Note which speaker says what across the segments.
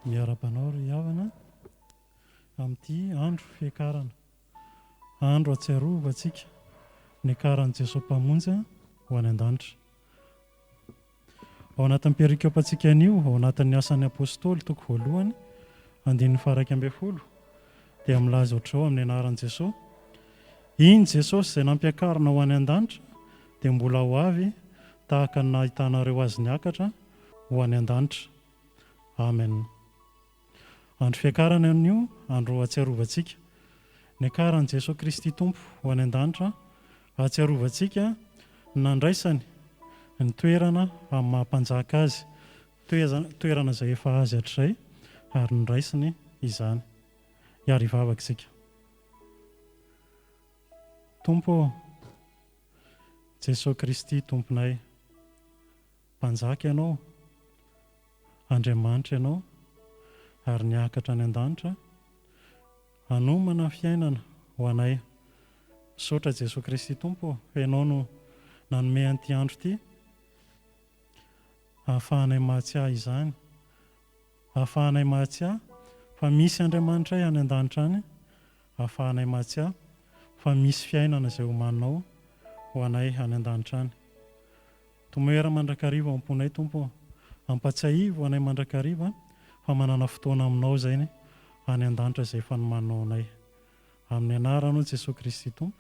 Speaker 1: Miarahaba anao ry havana amin'ity andro fiakarana. Andro ahatsiarovantsika niakaran'i Jesoa Mpamonjy ho any an-danitra. Ao anatin'ny perikopantsika anio, ao anatin'ny Asan'ny Apostoly toko voalohany, andininy faha-11, dia milaza ohatr'izao amin'ny anaran'i Jesoa, Iny Jesosy izay nampiakarina ho any an-danitra dia mbola ho avy tahaka ny nahitanareo Azy niakatra ho any an-danitra. Amen. Andro fiakarana anio, andro hahatsiarovantsika niakaran'i Jesoa Kristy Tompo ho any an-danitra, hahatsiarovantsika ny nandraisany ny toerana amin'ny maha Mpanjaka Azy, toerana izay efa Azy hatrizay ary noraisiny izany. Hiary hivavaka isika. Tompo ô, Jesoa Kristy Tomponay, Mpanjaka Ianao, Andriamanitra Ianao, ary niakatra any an-danitra hanomana fiainana ho anay. Misaotra Jesoa Kristy Tompo ô, fa Ianao no nanome an'ity andro ity hahafahanay mahatsiahy izany, hahafahanay mahatsiahy fa misy Andriamanitray any an-danitra any, hahafahanay mahatsiahy fa misy fiainana izay omaninao ho anay any an-danitra any. Tomoera mandrakariva ao am-ponay Tompo ô. Ampatsiahivo anay mandrakariva fa manana fotoana aminao izay any an-danitra izay efa nomaninao anay. Amin'ny anaranao Jesoa Kristy Tompo.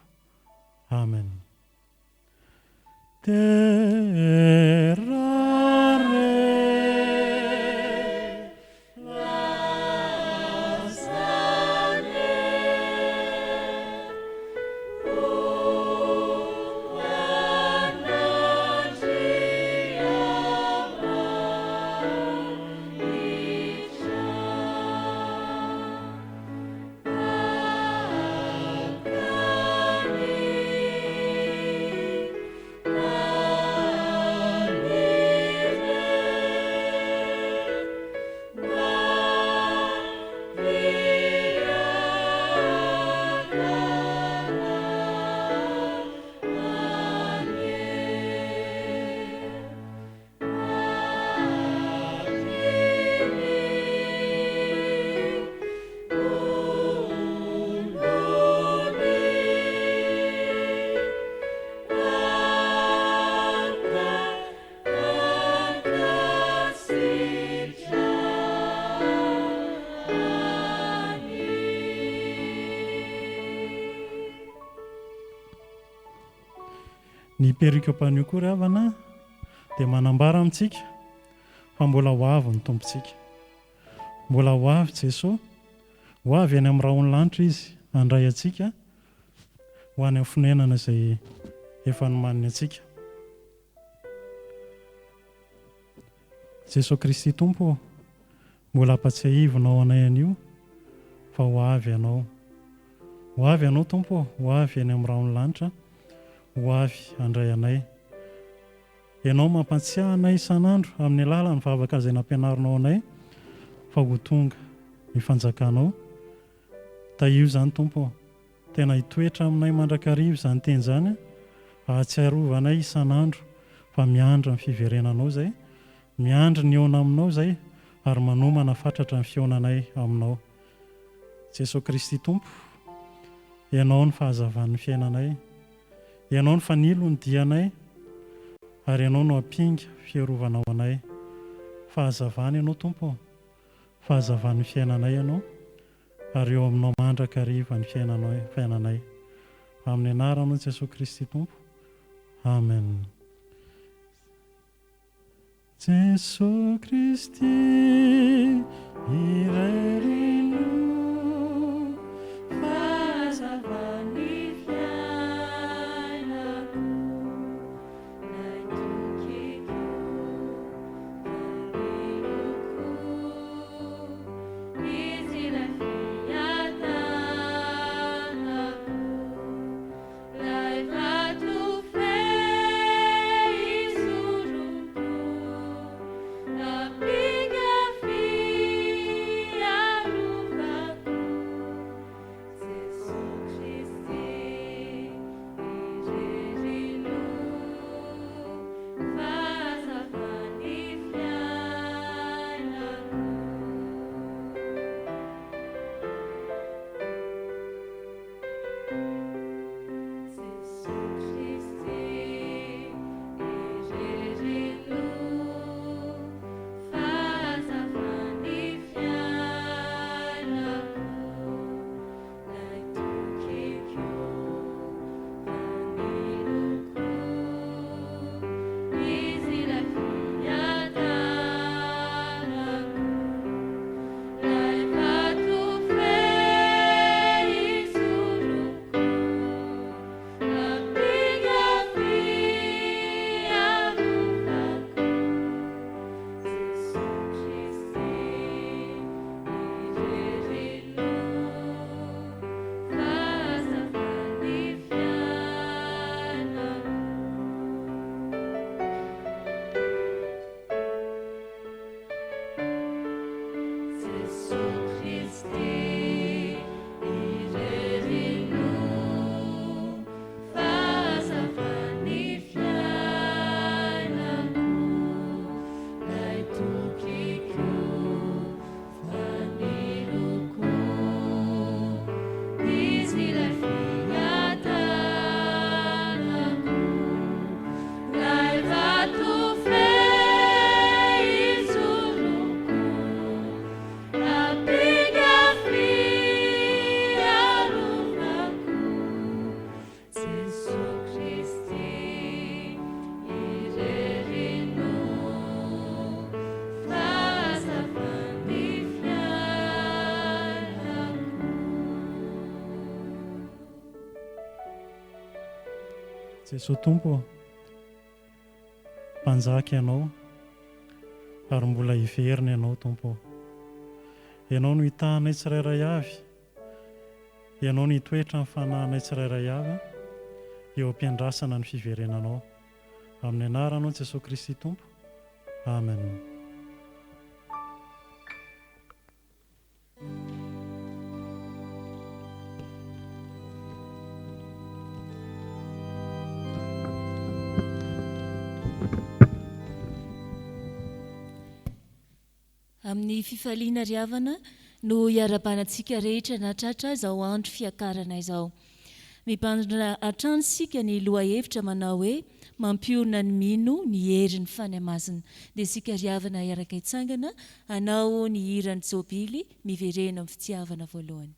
Speaker 1: Amen. Terra re. Ny perikopa anio koa ry havana dia manambara amintsika fa mbola ho avy ny Tompontsika. Mbola ho avy Jesoa, ho avy any amin'ny rahon'ny lanitra Izy handray antsika ho any amin'ny fonenana izay efa nomaniny antsika. Jesoa Kristy Tompo ô, mbola ampatsiahivinao anay anio fa ho avy Ianao. Ho avy Ianao Tompo ô, ho avy eny amin'ny rahon'ny lanitra, ho avy handray anay. Ianao mampantsiahy anay isan'andro amin'ny alalan'ny vavaka izay nampianarinao anay fa ho tonga ny fanjakanao. Tahio izany Tompo ô. Tena hitoetra aminay mandrakariva izany teny izany, ahatsiarovanay isan'andro fa miandry ny fiverenanao izay, miandry ny hihaona aminao izay ary manomana fatratra ny fihaonanay aminao. Jesoa Kristy Tompo, Ianao no fahazavan'ny fiainanay, Ianao no fanilo ny dianay ary Ianao no ampinga fiarovana ho anay. Fahazavana Ianao Tompo ô, fahazavan'ny fiainanay Ianao. ary eo aminao mandrakariva ny fiainanay fiainanay. Amin'ny anaranao Jesoa Kristy Tompo. Amen. Jesoa Kristy irery no
Speaker 2: Fahazavan'ny fiainako, lay tokiko, faniloko. Izy ilay fiadanako, lay vato fehizoroko, ampinga fiarovako. Lay tokiko, faniloko, Izy ilay fiadanako, Lay vato fehizoroko, Ampinga fiarovako, Jesoa Kristy irery no fahazavan'ny fiainako. Jesoa Kristy irery no fahazavan'ny fiainako, Lay tokiko, faniloko, Izy ilay fiadanako, Lay vato fehizoroko, Ampinga fiarovako, Jesoa Kristy irery no fahazavan'ny fiainako.
Speaker 1: Jesoa Tompo ô, Mpanjaka Ianao ary mbola hiverina Ianao Tompo ô. Ianao no hitahanay tsirairay avy, Ianao no hitoetra amin'ny fanahinay tsirairay avy eo am-piandrasana ny fiverenanao. Amin'ny anaranao Jesoa Kristy Tompo. Amen.
Speaker 3: Amin'ny fifaliana ry havana no iarahabana antsika rehetra nahatratra izao andro fiakarana izao. Mibanjina hatrany isika ny lohahevitra manao hoe Mampiorina ny mino ny herin'ny Fanahy Masina. Dia isika ry havana hiaraka hitsangana hanao ny hiran'ny Jobily Miverena amin'ny fitiavana voalohany.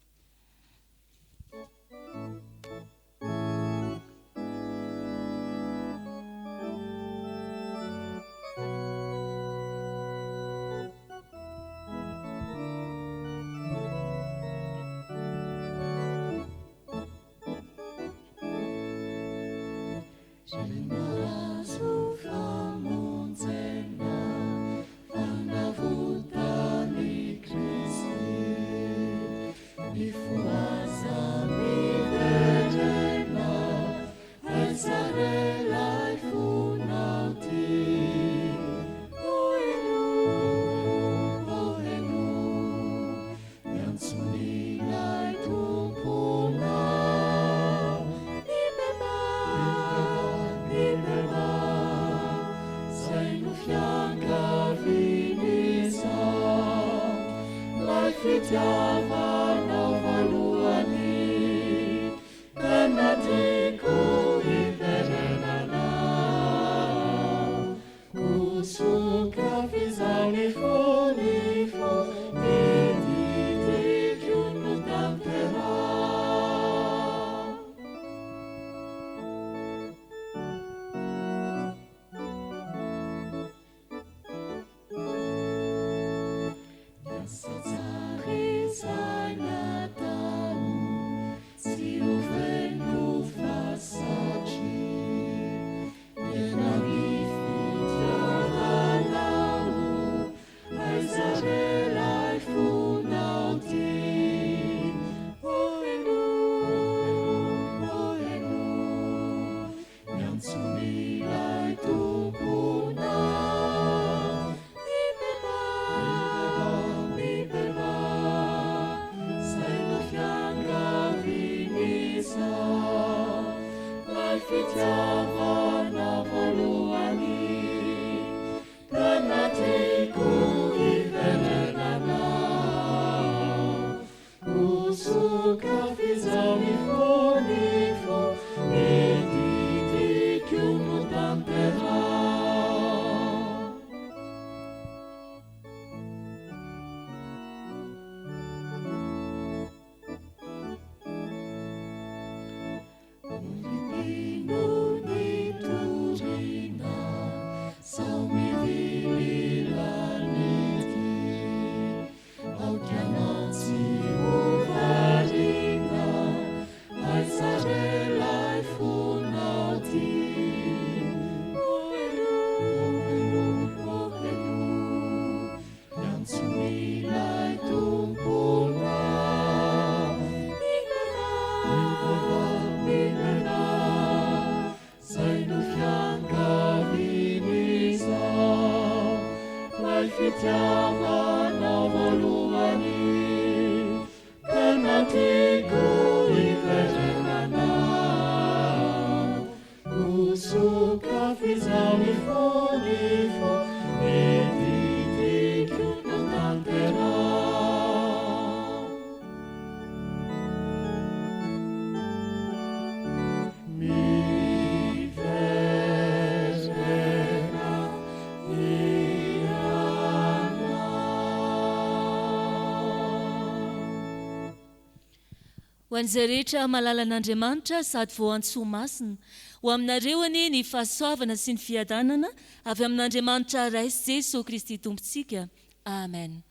Speaker 3: Ho an'izay rehetra mahalala an'Andriamanitra sady voantso ho masina, ho aminareo anie ny fahasoavana sy ny fiadanana avy amin'Andriamanitra Ray sy Jesoa Kristy Tompontsika. Amen.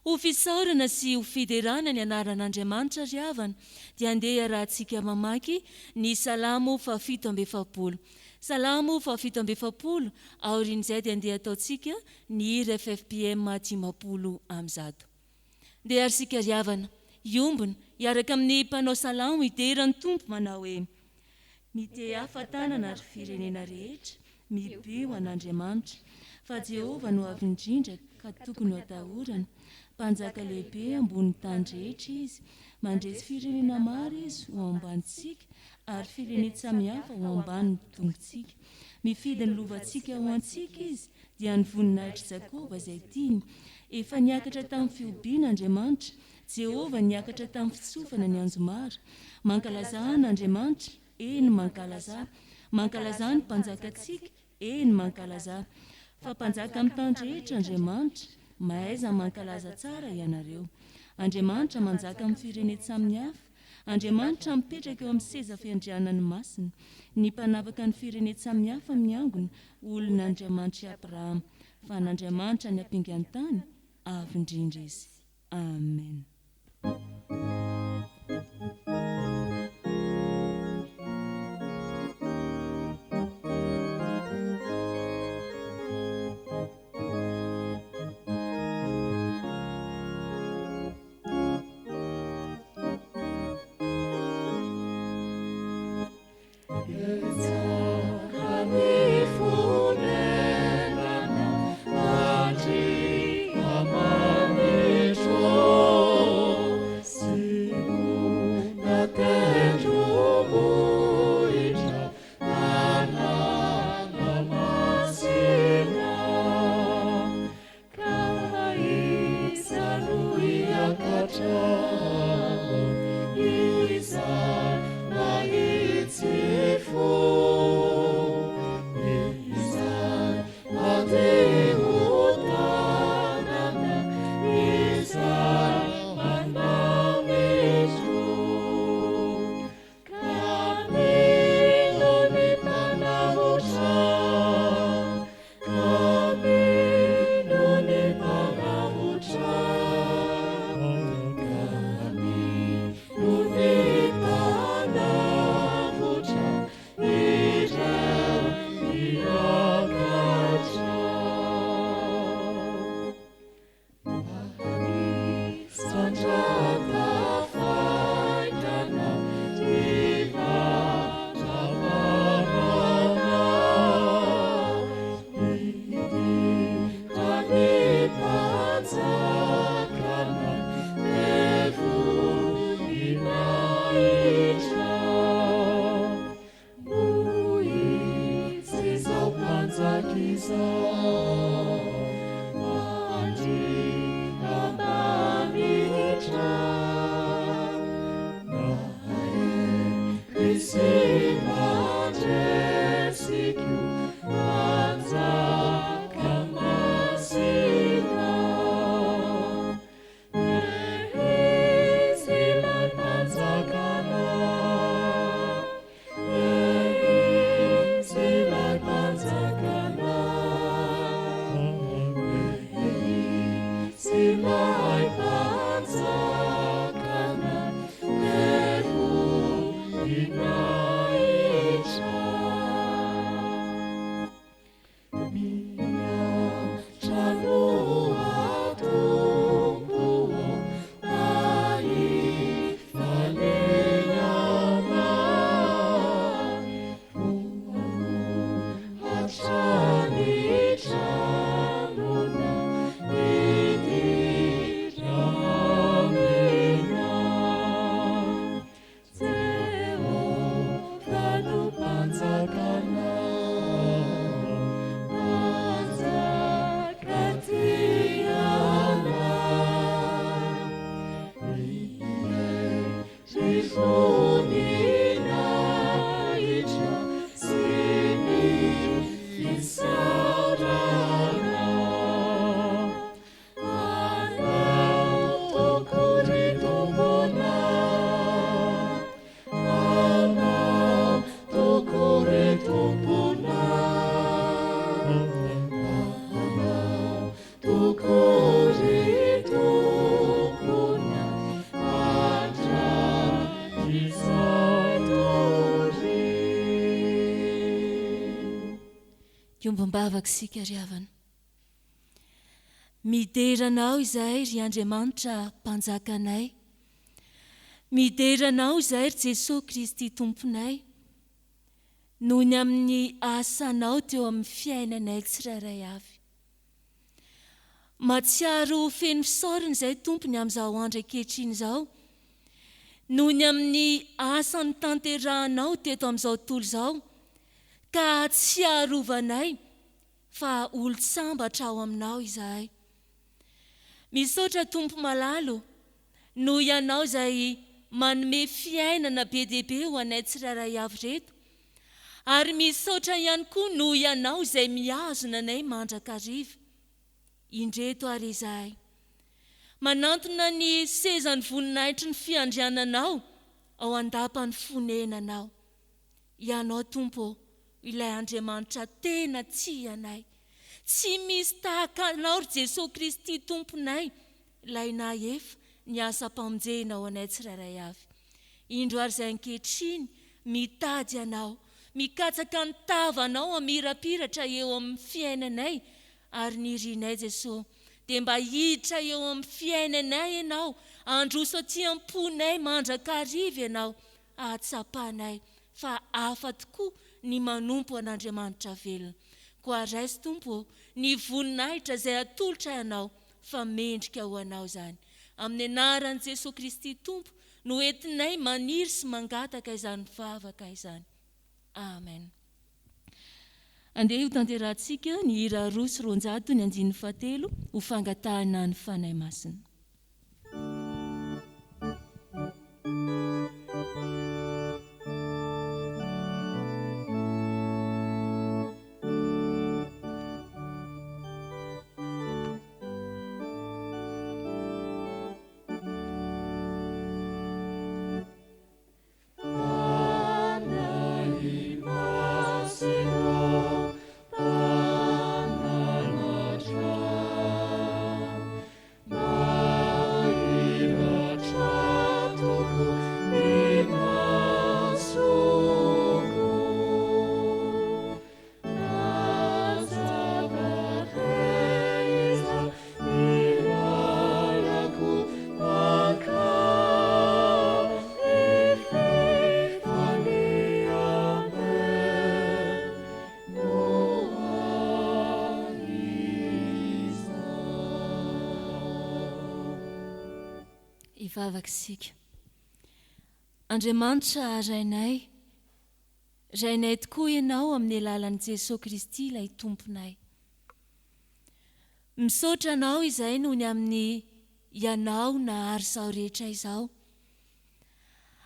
Speaker 3: Ho fisaorana sy ho fiderana ny anaran'Andriamanitra ry havana dia andeha iarahantsika mamaky ny Salamo fahafito amby efapolo. Salamo fahafito amby efapolo, aorian'izay dia andeha ataontsika ny hira ffpm 150. Ndeha ary isika ry havana, hiombona, hiaraka amin'ny mpanao salamo hidera ny Tompo manao hoe, Mitehafa tanana ry firenena rehetra, mibio an'Andriamanitra, fa Jehovah no avo indrindra ka tokony ho atahorana, Mpanjaka lehibe ambonin'ny tany rehetra Izy, mandresy firenena maro Izy ho ambanintsika, ary firenen-tsamihafa ho ambanin'ny tongotsika. Mifidy ny lovantsika ho antsika Izy, dia ny voninahitr'i Jakoba izay tiany. Efa niakatra tamin'ny fihobiana Andriamanitra, Jehovah niakatra tamin'ny fitsofana ny anjomara. Mankalazà an'Andriamanitra, eny, mankalazà. Mankalazà ny Mpanjakantsika, eny, mankalazà. Fa Mpanjaka amin'ny tany rehetra Andriamanitra, mahaiza mankalaza tsara ianareo. Andriamanitra manjaka amin'ny firenen-tsamihafa, Andriamanitra mipetraka eo amin'ny seza fiandrianany masina. Ny mpanapaka ny firenen-tsamihafa miangona, olon'Andriamanitr'i Abrahama. Fa an'Andriamanitra ny ampingan-tany, avo indrindra Izy. Amen. Hiombom-bavaka isika ry havana. Midera Anao izahay ry Andriamanitra Mpanjakanay. Midera Anao izahay ry Jesoa Kristy Tomponay noho ny amin'ny asanao teo amin'ny fiainanay tsirairay avy. Mahatsiaro ho feno fisaorana izahay Tompo ny amin'izao andro ankehitriny izao noho ny amin'ny asa notanterahanao teto amin'izao tontolo izao ka ahatsiarovanay fa olon-tsambatra ao aminao izahay. Misaotra Tompo malala o, noho Ianao izay manome fiainana be dia be ho anay tsirairay avy ireto, ary misaotra ihany koa noho Ianao izay mihazona anay mandrakariva. Indreto ary izahay. Manantona ny sezan'ny voninahitry ny fiandriananao ao an-dapan'ny fonenanao. Ianao Tompo ô, ilay Andriamanitra tena tia anay. Tsy misy tahaka Anao ry Jesoa Kristy Tomponay, ilay nahefa ny asam-pamonjena ho anay tsirairay avy. Indro ary izay ankehitriny mitady Anao, mikatsaka ny tavanao hamirapiratra eo amin'ny fiainanay ary ny irinay Jesoa dia mba hiditra eo amin'ny fiainanay Ianao, handroso aty am-ponay mandrakariva Ianao ahatsapanay fa hafa tokoa ny manompo an'Andriamanitra velona. Koa raiso Tompo ô, ny voninahitra izay atolotray Anao fa mendrika ho Anao izany. Amin'ny anaran'i Jesoa Kristy Tompo no entinay maniry sy mangataka izany vavaka izany. Amen. Andeha ho tanterahantsika ny hira 202 ny andininy fahatelo ho fangatahana ny Fanahy Masina. Hivavaka isika. Andriamanitra Rainay, Rainay tokoa Ianao amin'ny alalan'i Jesoa Kristy ilay Tomponay. Misaotra Anao izahay noho ny amin'ny Ianao nahary izao rehetra izao.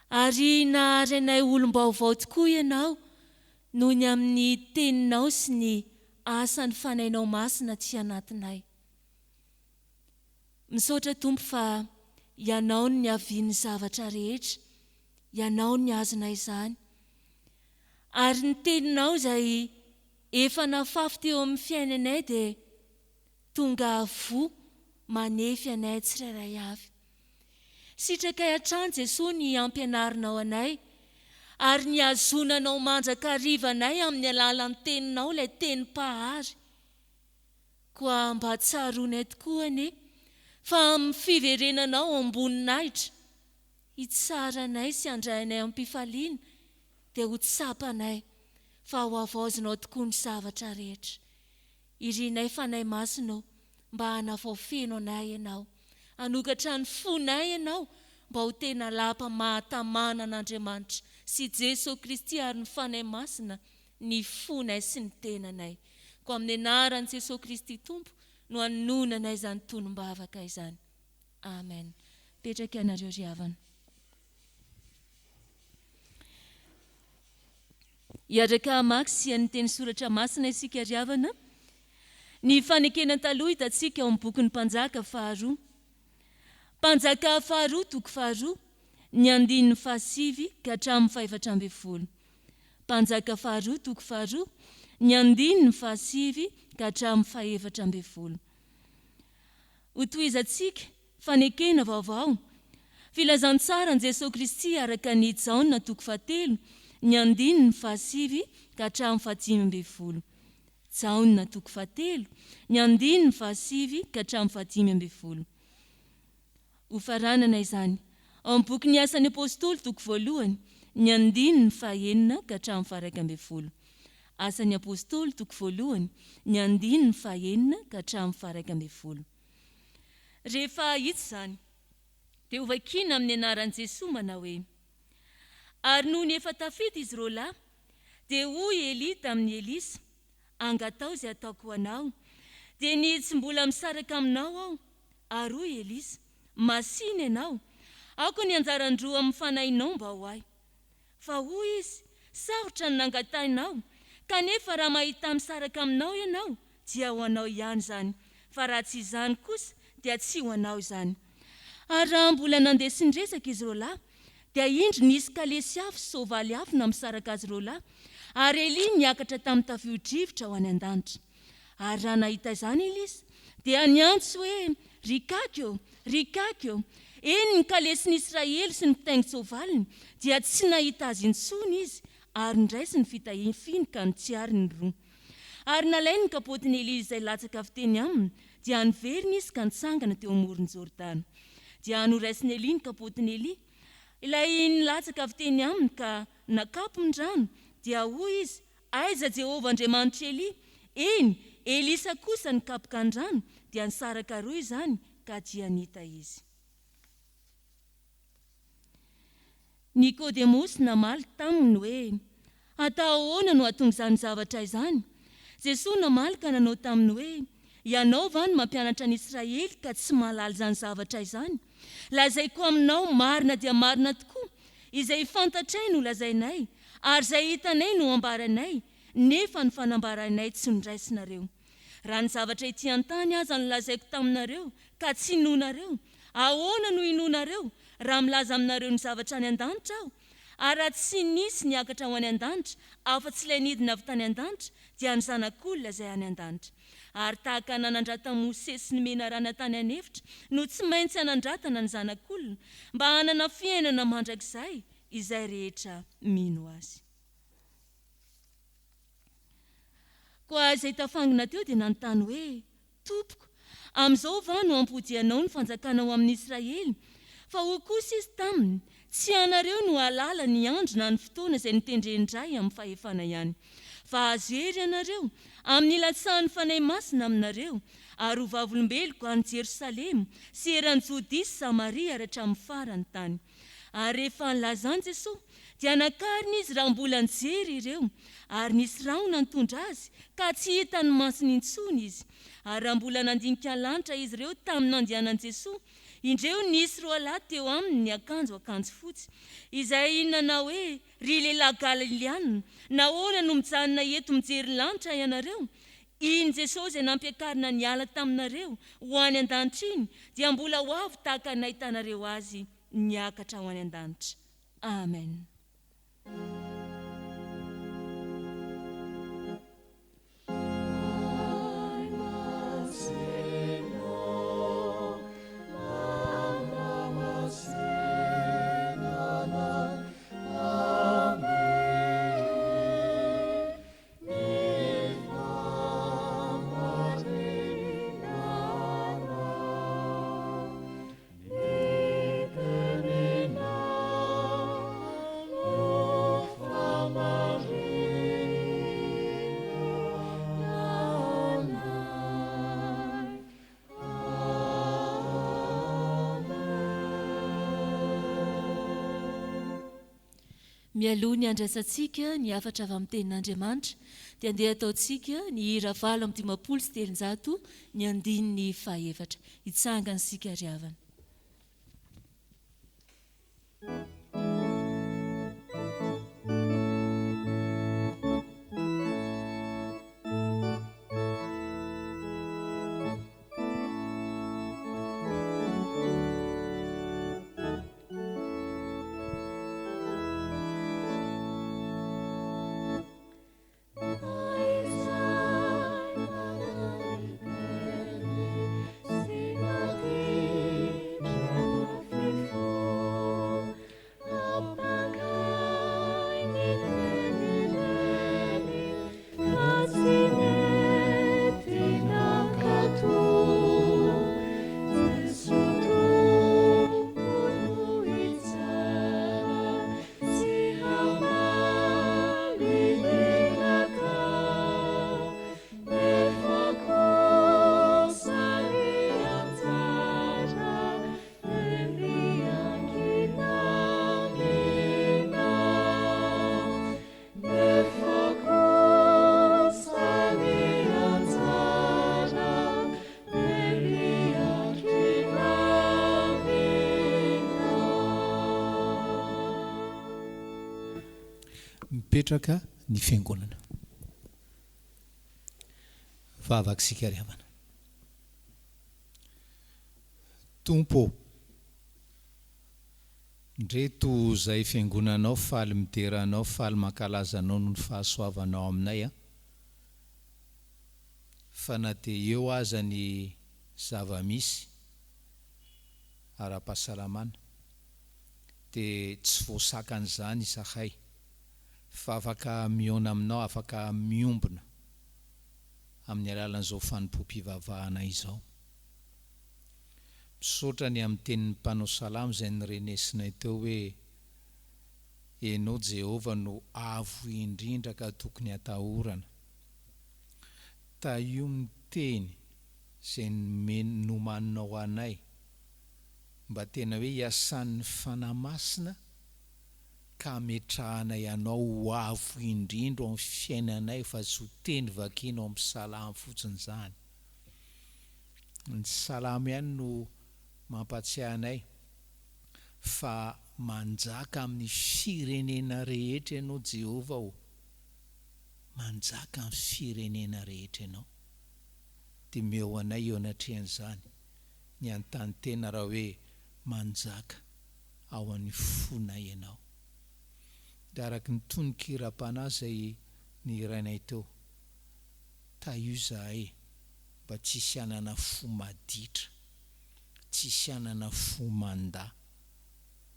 Speaker 3: Ary nahary anay olom-baovao tokoa Ianao noho ny amin'ny Teninao sy ny asan'ny Fanahinao Masina aty anatinay. Misaotra Tompo fa Ianao no niavian'ny zavatra rehetra, Ianao no nihazona izany. Ary ny Teninao izay efa nafafy teo amin'ny fiainanay dia tonga voa manefy anay tsirairay avy. Sitrakay hatrany Jesoa ny hampianarinao anay ary ny hihazonanao mandrakariva anay amin'ny alalan'ny Teninao ilay Teny Mpahary. Koa mba tsaroanay tokoa anie fa amin'ny fiverenanao am-boninahitra hitsara anay sy handray anay am-pifaliana dia ho tsapanay fa ho havaozinao tokoa ny zavatra rehetra. Irinay Fanahy Masina ô, mba hanavao feno anay Ianao. Hanokatra ny fonay Ianao mba ho tena lapa mahatamana an'Andriamanitra sy Jesoa Kristy ary ny Fanahy Masina ny fonay sy ny tenanay. Koa amin'ny anaran'i Jesoa Kristy Tompo no anononanay izany tonom-bavaka izany. Amen. Mipetraka ianareo ry havana. Hiaraka hamaky sy hihaino ny teny soratra masina isika ry havana. Ny fanekena taloha hitantsika ao amin'ny bokin'ny Mpanjaka faharoa. Mpanjaka faharoa toko faharoa, ny andininy fahasivy ka hatramin'ny fahefatra ambin'ny folo. Mpanjaka faharoa toko faharoa, ny andininy fahasivy ka hatramin'ny fahefatra ambin'ny folo. Hotohizantsika Fanekena vaovao. Filazantsaran'i Jesoa Kristy araka an'i Jaona toko fahatelo, ny andininy fahasivy ka hatramin'ny fahadimy ambin'ny folo. Jaona toko fahatelo, ny andininy fahasivy ka hatramin'ny fahadimy ambin'ny folo. Hofaranana izany, ao amin'ny bokin'ny Asan'ny Apostoly toko voalohany, ny andininy fahenina ka hatramin'ny faha-11. Asan'ny Apostoly toko voalohany, ny andininy fahenina ka hatramin'ny faha-11. Rehefa hahitsy izany, dia hovakiana amin'ny anaran'i Jesoa manao hoe, Ary nony efa tafita izy roalahy, dia hoy Elia tamin'i Elisa, Angataho izay ataoko ho anao, dia ny tsy mbola misaraka aminao aho. Ary hoy Elisa, Masìna ianao, aoka ny anjaran-droa amin'ny fanahinao mba ho ahy. Fa hoy izy, Sarotra ny nangatahinao, kanefa raha mahita misaraka aminao ianao, dia ho anao ihany izany, fa raha tsy izany kosa, dia tsy ho anao izany. Ary raha mbola nandeha sy niresaka izy roalahy, dia indro nisy kalesy afo sy soavaly afo nampisaraka azy roalahy, ary Elia niakatra tamin'ny tafio-drivotra ho any an-danitra. Ary raha nahita izany Elisa, dia niantso hoe, Ry kaky ô! Ry kaky ô! Eny, ny kalesin'i Israely sy ny mpitaingin-tsoavaliny, dia tsy nahita azy intsony izy, ary noraisiny ny fitahiafiny ka notsiariny ny roa. Ary nalainy ny kapotin'i Elia izay latsaka avy teny aminy, dia niverina izy ka nitsangana teo amoron'i Jordana. Dia noraisin'i Elia ny kapotin'i Elia, ilay nilatsaka avy teny aminy, ka nakapony ny rano, dia hoy izy, Aiza Jehovah Andriamanitr'i Elia? Eny, Elisa kosa nikapoka ny rano, dia nisaraka roa izany, ka dia nita izy. Nikodemosy namaly taminy hoe, Atao ahoana no hahatonga izany zavatra izany? Jesoa namaly ka nanao taminy hoe, Ianao va no mampianatra ny Israely ka tsy mahalala izany zavatra izany? Lazaiko aminao marina dia marina tokoa, izay fantatray no lazainay, ary izay hitanay no ambaranay, nefa ny fanambaranay tsy noraisinareo. Raha ny zavatra ety an-tany aza no lazaiko taminareo, ka tsy inoanareo, ahoana no hinoanareo, raha milaza aminareo ny zavatra any an-danitra Aho? Ary raha tsy nisy niakatra ho any an-danitra, afa-tsy ilay nidina avy tany an-danitra, dia ny Zanak'olona izay any an-danitra. Ary tahaka ny nanandratan'i Mosesy ny menarana tany an'efitra, no tsy maintsy hanandratana ny Zanak'olona, mba hanana fiainana mandrakizay izay rehetra mino Azy. Koa izay tafangona teo dia nanontany hoe, Tompoko, amin'izao va no hampodianao ny fanjakana ho amin'i Israely? Fa hoy kosa izy taminy, Tsy ianareo no hahalala ny andro na ny fotoana izay notendren'ny Ray amin'ny fahefana ihany. Fa hahazo hery ianareo, amin'ny hilatsahan'ny Fanahy Masina aminareo, ary ho vavolombeloko any Jerosalema sy eran'i Jodia sy Samaria ary hatramin'ny faran'ny tany. Ary rehefa nilazan'i Jesoa, dia nakarina izy raha mbola nijery ireo, ary nisy rahona nitondra azy, ka tsy hitan'ny masony intsony izy. Ary raha mbola nandinika lanitra izy ireo tamin'ny nandehanan'i Jesoa, indreo nisy roalahy teo aminy niakanjo akanjo fotsy, izay nanao hoe, Ry lehilahy Galiliana, nahoana no mijanona eto mijery lanitra ianareo? Iny Jesosy izay nampiakarina niala taminareo ho any an-danitra iny dia mbola ho avy tahaka ny nahitanareo Azy niakatra ho any an-danitra. Amen. Mialoha ny handraisantsika ny hafatra avy amin'ny Tenin'Andriamanitra dia andeha hataontsika ny hira 358 ny andininy fahefatra. Hitsangana isika ry havana.
Speaker 4: mipetraka ny Fiangonana. Vavaka isika ry havana. Tompo ô, ndreto zahay Fiangonanao faly midera Anao, faly mankalaza Anao noho ny fahasoavanao aminay an, fa na dia eo aza ny zava-misy ara-pahasalamana dia tsy voasakan'izany izahay fa afaka mihaona aminao, afaka miombona amin'ny alalan'izao fanompoam-pivavahana izao. Misaotra ny amin'ny tenin'ny mpanao salamo izay norenesinay teo hoe, Ianao Jehovah no Avo Indrindra ka tokony hatahorana. Tahio ny teny izay nomeny nomaninao anay mba tena hoe hiasan'ny Fanahy Masina ka hametrahanay Anao ho Avo Indrindra ao amin'ny fiainanay fa tsy ho teny vakiana ao amin'ny Salamo fotsiny izany. Ny Salamo ihany no mampatsiahy anay fa manjaka amin'ny firenena rehetra Ianao Jehovah ô. Manjaka amin'ny firenena rehetra Ianao. Dia omeo anay eo anatrehan'izany ny hanontany tena raha hoe manjaka ao an'ny fonay Ianao. Dia araka ny tonon-kiram-panahy izay nihirainay teo, tahio izahay mba tsisy hanana fo maditra, tsisy hanana fo mandà,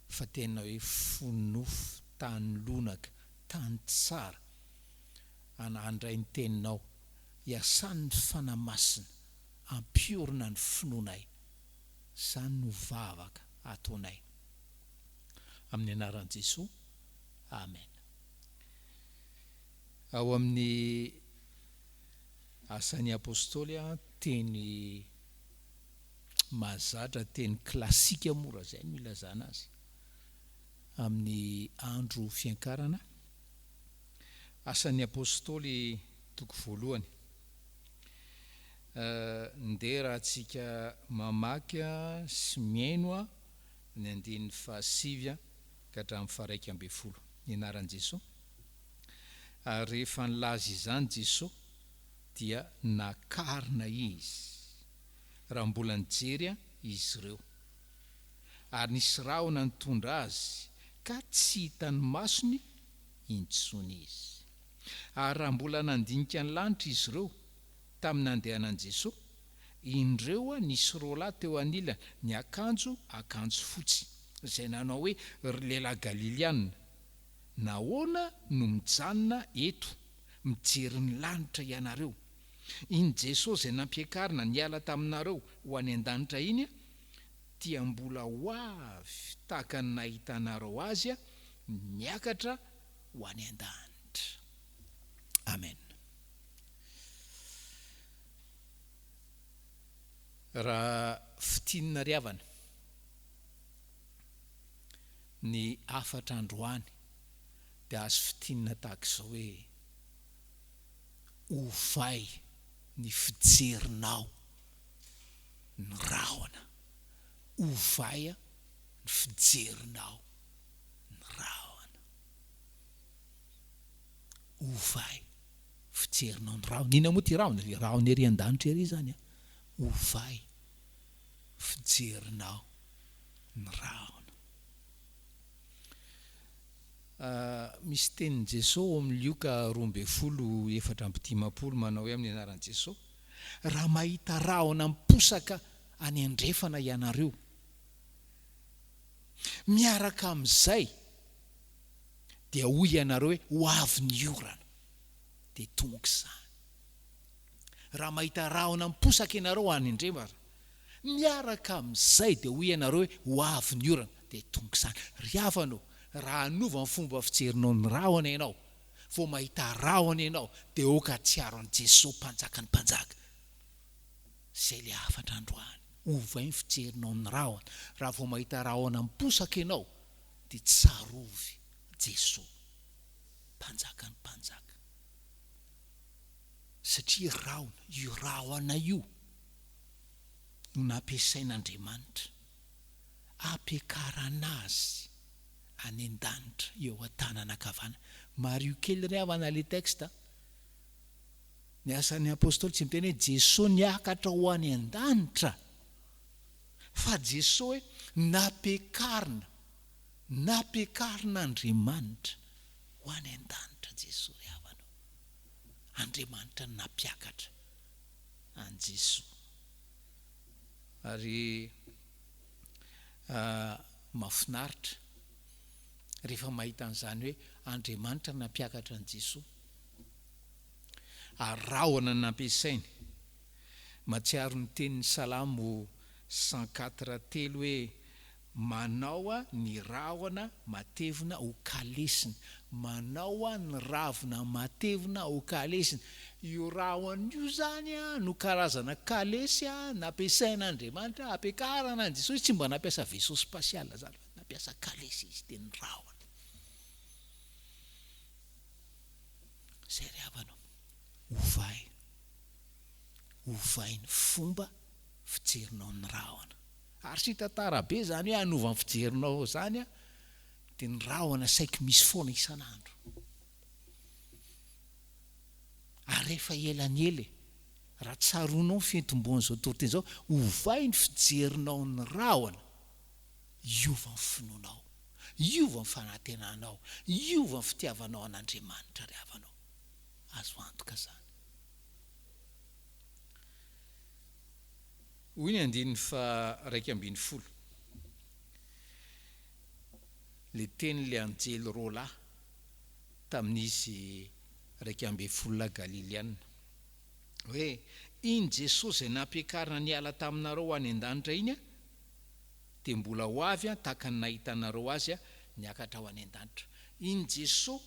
Speaker 4: fa tena hoe fo nofo, tany lonaka, tany tsara, an handray ny teninao, hiasan'ny Fanahy Masina hampiorina ny finoanay. Izany no vavaka ataonay. Amin'ny anaran'i Jesoa, Amen. Ao amin'ny Asan'ny Apostoly, teny mahazatra, teny klasika moa raha izay no ilazana azy, amin'ny andro fiankarana, Asan'ny Apostoly toko voalohany. Ndeha raha tsika mamaky sy mihaino ny andininy fahasivy ka hatramin'ny faha 11. Ny anaran'i Jesoa. Ary rehefa nilaza izany Jesoa dia nakarina Izy, raha mbola nijery izy ireo. Ary nisy rahona nitondra Azy, ka tsy hitan'ny masony intsony Izy. Ary raha mbola nandinika ny lanitra izy ireo, tamin'ny nandehanan'i Jesoa, indreo nisy roalahy teo anilany niakanjo akanjo fotsy, izay nanao hoe, Ry lehilahy Galiliana, nahoana no mijanona eto mijery ny lanitra ianareo? Iny Jesoa izay nampiakarina niala taminareo ho any an-danitra iny dia mbola ho avy tahaka ny nahitanareo Azy niakatra ho any an-danitra. Amen. Raha fintinina ry havana ny hafatra androany dia azo fintinina tahaka izao hoe, ovay ny fijerinao ny rahona, ovay ny fijerinao ny rahona, ovay. Fijerinao ny rahona. Inona moa ity rahona? Ilay rahona ery an-danitra ery izany an. Ovay fijerinao ny rahona. Misy tenin'i Jesoa ao amin'ny Lioka 12 54 manao hoe amin'ny anaran'i Jesoa, Raha mahita rahona miposaka any andrefana ianareo, miaraka amin'izay dia hoy ianareo hoe ho avy ny orana, dia tonga izany. Raha mahita rahona miposaka ianareo any andrefana, miaraka amin'izay dia hoy ianareo hoe ho avy ny orana, dia tonga izany. Ry havana ô, raha hanova ny fomba fijerinao ny rahona ianao, vao mahita rahona ianao, dia aoka hahatsiaro an'i Jesoa Mpanjakan'ny mpanjaka. Izay ilay hafatra androany. Ovay ny fijerinao ny rahona. Raha vao mahita rahona miposaka ianao, dia tsarovy Jesoa Mpanjakan'ny mpanjaka satria rahona, io rahona io no nampiasain'Andriamanitra hampiakarana azy. Any an-danitra, eo an-tanana ankavanana. Mariho kely ry havana ilay texte a. Ny Asan'ny Apostoly tsy miteny hoe Jesoa niakatra ho any an-danitra, fa Jesoa hoe nampiakarina, nampiakarin'Andriamanitra ho any an-danitra Jesoa ry havana o. Andriamanitra no nampiakatra an'i Jesoa. Ary mahafinaritra rehefa mahita an'izany hoe Andriamanitra nampiakatra an'i Jesoa. Ary rahona no nampiasainy. Mahatsiaro ny tenin'ny Salamo 104 telo hoe, Manao ny rahona matevina ho kalesiny. Manao ny ravina matevina ho kalesiny. Io rahona io izany no karazana kalesy nampiasain'Andriamanitra hampiakarana an'i Jesosy. Tsy mba nampiasa vaisseau spatial izany fa nampiasa kalesy izy, dia ny rahona. Izay ry havana ô. Ovay. Ovay ny fomba fijerinao ny rahona. Ary tsy tantara be izany hoe hanova ny fijerinao izany an, dia ny rahona saiky misy foana isan'andro. Ary rehefa ela ny ela e, raha tsaroanao ny fiantombohan'izao toriteny izao, ovay ny fijerinao ny rahona, hiova ny finoanao, hiova ny fanantenanao, hiova ny fitiavanao an'Andriamanitra ry havanao. Azo antoka izany. Hoy ny andininy faha-11, Ilay tenin'ilay anjely roalahy tamin'izy 11 lahy Galiliana, hoe, Iny Jesosy izay nampiakarina niala taminareo ho any an-danitra iny, dia mbola ho avy tahaka ny nahitanareo Azy niakatra ho any an-danitra. Iny Jesosy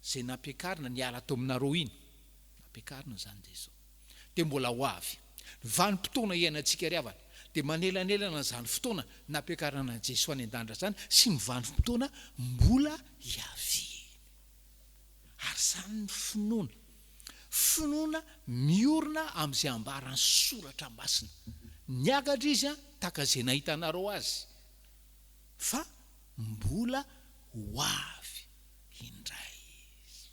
Speaker 4: izay nampiakarina niala teo aminareo iny, nampiakarina izany Jesosy. dia mbola ho avy. Ny vanim-potoana iainantsika ry havana dia manelanelana an'izany fotoana nampiakarana an'i Jesoa any an-danitra izany sy ny vanim-potoana mbola hiaviany. Ary izany ny finoana. Finoana miorina amin'izay ambaran'ny Soratra Masina. Niakatra Izy tahaka izay nahitanareo Azy, fa mbola ho avy indray Izy.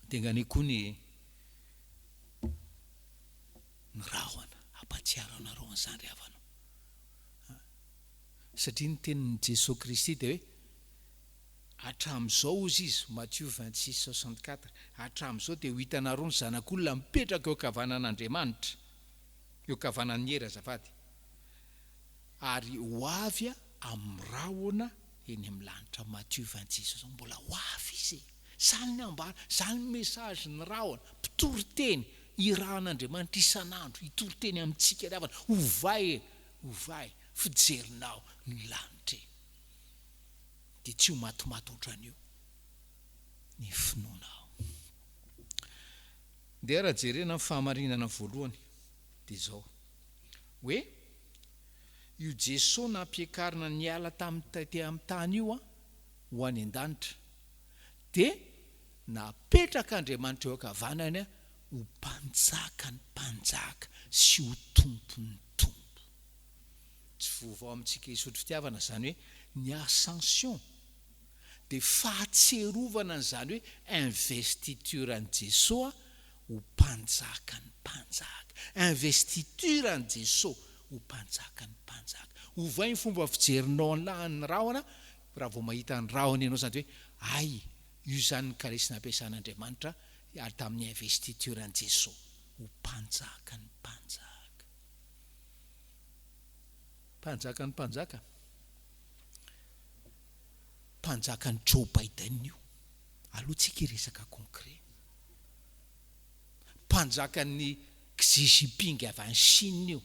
Speaker 4: Dingany koa ny ny rahona, hampatsiaro anareo an'izany ry havana o. Satria ny tenin'i Jesoa Kristy dia hoe, hatramin'izao hozy izy, Matio 26, 64, hatramin'izao dia ho hitanareo ny Zanak'olona mipetraka eo ankavanan'Andriamanitra, eo ankavanan'ny hery azafady, ary ho avy amin'ny rahona eny amin'ny lanitra, Matio 26, mbola ho avy izy e. Zany ny ambara, zany ny message ny rahona, mpitory teny, irahan'Andriamanitra isan'andro hitory teny amintsika ry havana, ovay e, ovay fijerinao ny lanitra e, dia tsy ho matimaty ohatran'io ny finoanao. Ndeha raha jerena ny fahamarinana voalohany dia izao, hoe io Jesoa nampiakarina niala tamin'ny tety amin'ny tany io an, ho any an-danitra, dia napetrak'Andriamanitra eo ankavanany ho Mpanjakan'ny mpanjaka sy ho Tompon'ny tompo. Tsy vaovao amintsika hisotro fitiavana izany hoe ny Ascension dia fahatsiarovana an'izany hoe investiture an'i Jesoa ho Mpanjakan'ny mpanjaka. Investiture an'i Jesoa ho Mpanjakan'ny mpanjaka. Ovay ny fomba fijerinao an'lah ny rahona Raha vao mahita ny rahona ianao izany dia hoe hay, io izany ny kalesy nampiasan'Andriamanitra ary tamin'ny investiture an'i Jesoa ho Mpanjakan'ny mpanjaka. Mpanjakan'ny mpanjaka. Mpanjakan'i Joe Biden io. Aleo tsika hiresaka concret. Mpanjakan'ny Xi Jinping avy any Chine io.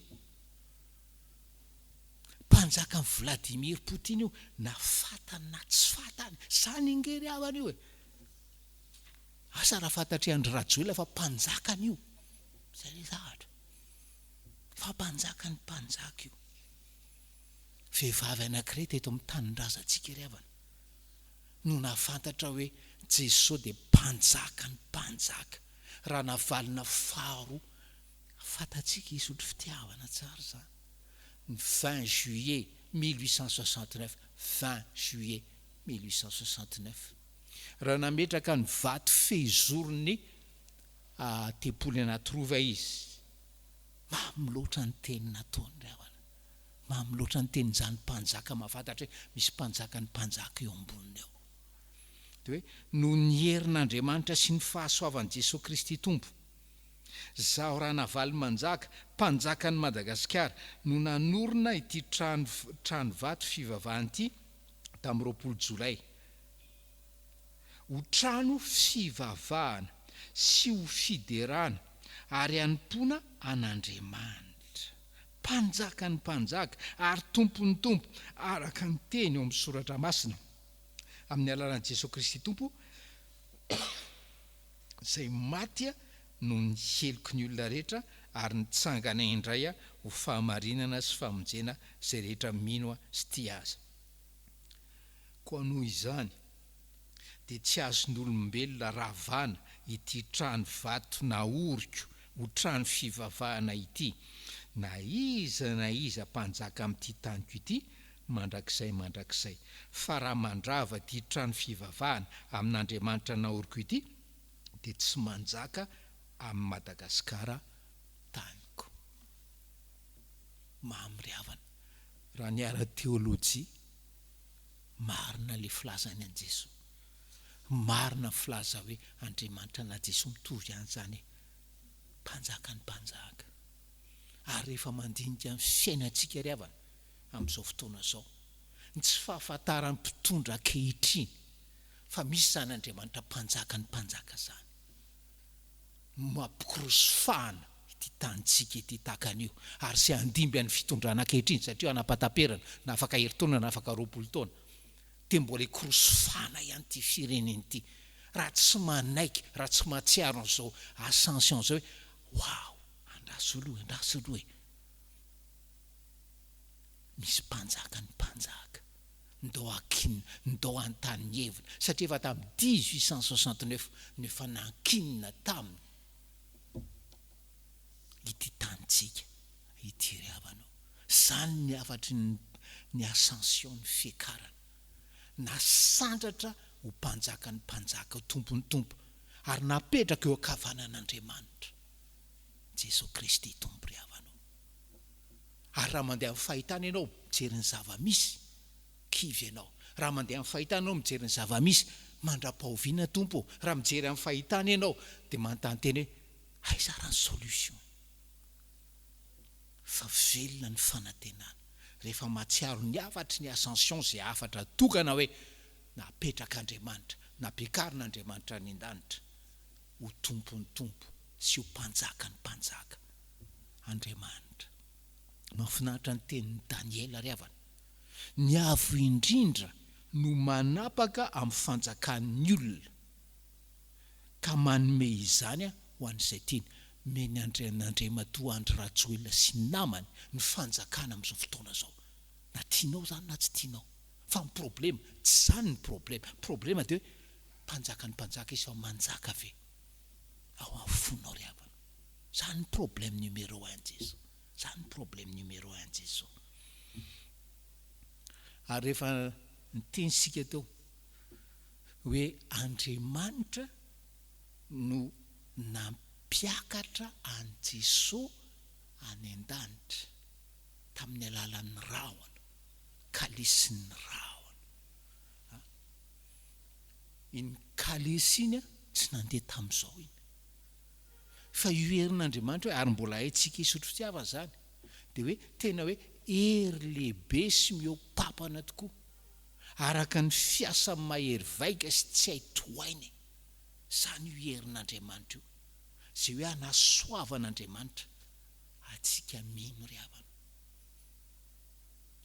Speaker 4: Mpanjakan'i Vladimir Poutine io na fatany na tsy fatany, zany ange ry havana io e! Asa raha fantatr'i Andry Rajoelina fa mpanjakany io, zay le zavatra, fa mpanjakan'ny mpanjaka io. Vehivavy anankiray teto amin'ny tanindrazantsika ry havana no nahafantatra hoe Jesoa dia mpanjakan'ny mpanjaka, Ranavalona faharoa, fantatsika hisotro fitiavana tsara izany. Ny 20 juillet. 1869, 20 juillet 1869, raha nametraka ny vato fehizoron'ny tempoly Anatirova izy. Mamy loatra ny teny nataony ry havana. Mamy loatra ny tenin'izany mpanjaka mahafantatra hoe misy mpanjakan'ny mpanjaka eo amboniny eo. Dia hoe, noho ny herin'Andriamanitra sy ny fahasoavan'i Jesoa Kristy Tompo, Zaho Ranavalomanjaka, mpanjakan'i Madagasikara, no nanorina ity trano trano vato fivavahana ity tamin'ny 20 jolay. Ho trano fivavahana sy ho fiderana ary hanompoana an'Andriamanitra, Mpanjakan'ny mpanjaka ary Tompon'ny tompo, araka ny teny ao amin'ny Soratra Masina, amin'ny alalan'i Jesoa Kristy Tompo, izay maty noho ny heloky ny olona rehetra ary nitsangana indray ho fahamarinana sy famonjena izay rehetra mino sy tia Azy. Koa noho izany, dia tsy azon'olombelona ravana ity trano vato naoriko ho trano fivavahana ity, na iza na iza mpanjaka amin'ity taniko ity, mandrakizay mandrakizay. Fa raha mandrava ity trano fivavahana amin'Andriamanitra naoriko ity, dia tsy manjaka amin'i Madagasikara taniko. Mamy ry havana, raha ny ara-teolojia, marina ilay filazany an'i Jesoa. Marina ny filaza hoe Andriamanitra na Jesoa mitovy ihany izany e. Mpanjakan'ny mpanjaka. Ary rehefa mandinika ny fiainantsika ry havana, amin'izao fotoana izao. Ny tsy fahafantaran'ny mpitondra ankehitriny fa misy izany Andriamanitra Mpanjakan'ny mpanjaka izany no mampikorosofahana ity tanintsika ity tahaka an'io ary izay handimby an'ny fitondrana ankehitriny satria hanapataperana na afaka herintaona na afaka 20 taona dia mbola hikorosofahana ihany ity firenena ity raha tsy manaiky raha tsy mahatsiaro an'izao ascension izao hoe waouh andraso aloha andraso aloha e! Misy mpanjaka ny mpanjaka. Ndao ankinina, ndao hanontany ny heviny, satria efa tamin'ny 1869 no efa nankinina taminy ity tanintsika ity ry havana ô. Izany ny hafatry ny ny ascension, ny fiakarana. Nasandratra ho mpanjakan'ny mpanjaka, ho tompon'ny tompo, ary napetraka eo ankavanan'Andriamanitra Jesoa Kristy Tompo ry havana ô. Ary raha mandeha amin'ny fahitana ianao mijery ny zava-misy, kivy ianao. Raha mandeha amin'ny fahitana ianao mijery ny zava-misy, mandra-pahoviana Tompo ô? Raha mijery amin'ny fahitana ianao dia manontany tena hoe, aiza ary ny solution? Fa velona ny fanantenana rehefa mahatsiaro ny hafatry ny ascension izay hafatra tokana hoe napetrak'Andriamanitra, nampiakarin'Andriamanitra any an-danitra ho Tompon'ny tompo sy ho Mpanjakan'ny mpanjaka. Andriamanitra. Mahafinaritra ny tenin'i Daniela ry havana. Ny Avo Indrindra no manapaka amin'ny fanjakan'ny olona, ka manome izany ho an'izay tiany. Omeny an'Andriamatoa Andry Rajoelina sy ny namany ny fanjakana amin'izao fotoana izao. Na tianao izany na tsy tianao. Fa ny problema, tsy izany ny problema. Problema dia hoe mpanjakan'ny mpanjaka izy fa manjaka ve ao amin'ny fonao ry havana? Zany ny problème numéro un Jeso. Zany ny problème numéro un Jeso. Ary rehefa niteny isika teo hoe Andriamanitra no nampiakatra an'i Jeso any an-danitra tamin'ny alalan'ny rahona, kalesin'ny rahona. Iny kalesy iny tsy nandeha tamin'izao iny. Fa io herin'Andriamanitra hoe ary mbola haintsika hisotro fitiavana izany, dia hoe tena hoe hery lehibe sy mihoa-papana tokoa, araka ny fiasany mahery vaika sy tsy hay tohaina e! Izany io herin'Andriamanitra io, izay hoe anasoavan'Andriamanitra antsika mino ry havana.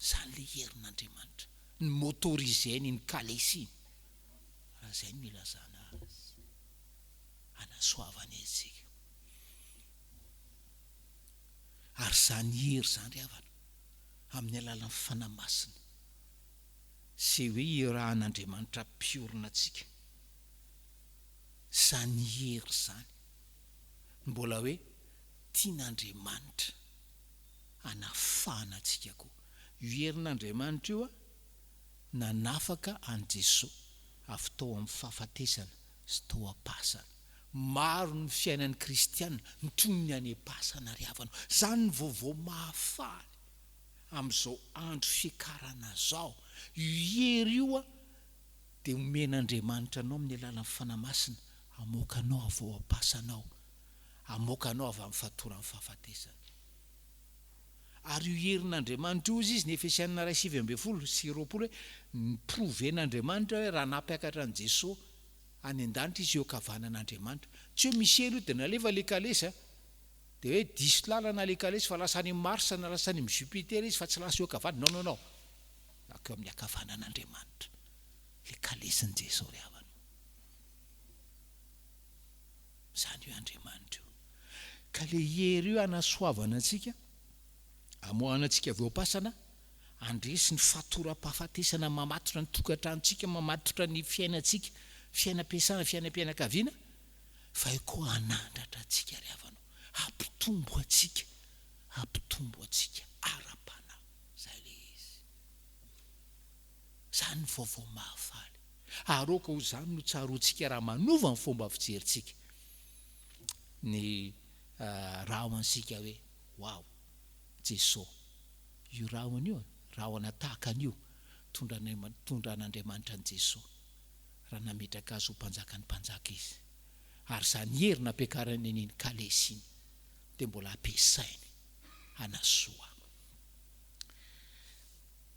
Speaker 4: Izany ilay herin'Andriamanitra, ny motoriser-ny iny kalesy iny, raha izay no ilazana azy. hanasoavana antsika. Ary izany hery izany ry havana, amin'ny alalan'ny Fanahy Masina, izay hoe irahan'Andriamanitra hampiorina antsika, izany hery izany no mbola hoe tian'Andriamanitra hanafahana antsika koa. Io herin'Andriamanitra io nanafaka an'i Jesoa avy tao amin'ny fahafatesana sy tao am-pasana. Maro ny fiainan'ny kristiana no toy ny any am-pasana ry havana. Izany ny vaovao mahafaly amin'izao andro fiakarana izao. Io hery io dia omen'Andriamanitra anao amin'ny alalan'ny Fanahy Masina hamoaka anao avy ao am-pasana ao, hamoaka anao avy amin'ny fatoran'ny fahafatesana. Ary io herin'Andriamanitra io hozy izy ny Efesianina iray 19 hoe ni-prouver-n'Andriamanitra hoe raha nampiakatra an'i Jesoa any an-danitra izy eo ankavanan'Andriamanitra. Tsy hoe misy hery io dia nalefa ilay kalesy a! Dia hoe diso lalana ilay kalesy fa lasa any amin'ny Mars na lasa any amin'ny Jupiter izy fa tsy lasa eo ankavanana. Non non non! Nankeo amin'ny ankavanan'Andriamanitra ilay kalesin'i Jesoa ry havana o! Izany io Andriamanitra io. Ka le hery io hanasoavana antsika, hamoahana antsika avy eo am-pasana, handresy ny fatoram-pahafatesana mamatotra ny tokantranontsika, mamatotra ny fiainantsika, fiainam-piasana, fiainam-pianakaviana, fa io koa hanandratra antsika ry havana o, hampitombo antsika, hampitombo antsika ara-panahy. Izay le izy. Izany ny vaovao mahafaly. Ary aoka ho izany no tsaroantsika raha manova ny fomba fijerintsika ny rahontsika hoe, Wow! Jeso! Io rahona io, rahona tahaka an'io, tondran'Andriamanitra an'i Jeso, raha nametraka Azy ho Mpanjakan'ny mpanjaka Izy. Ary izany hery nampiakarany an'iny kalesy iny dia mbola ampiasainy hanasoa.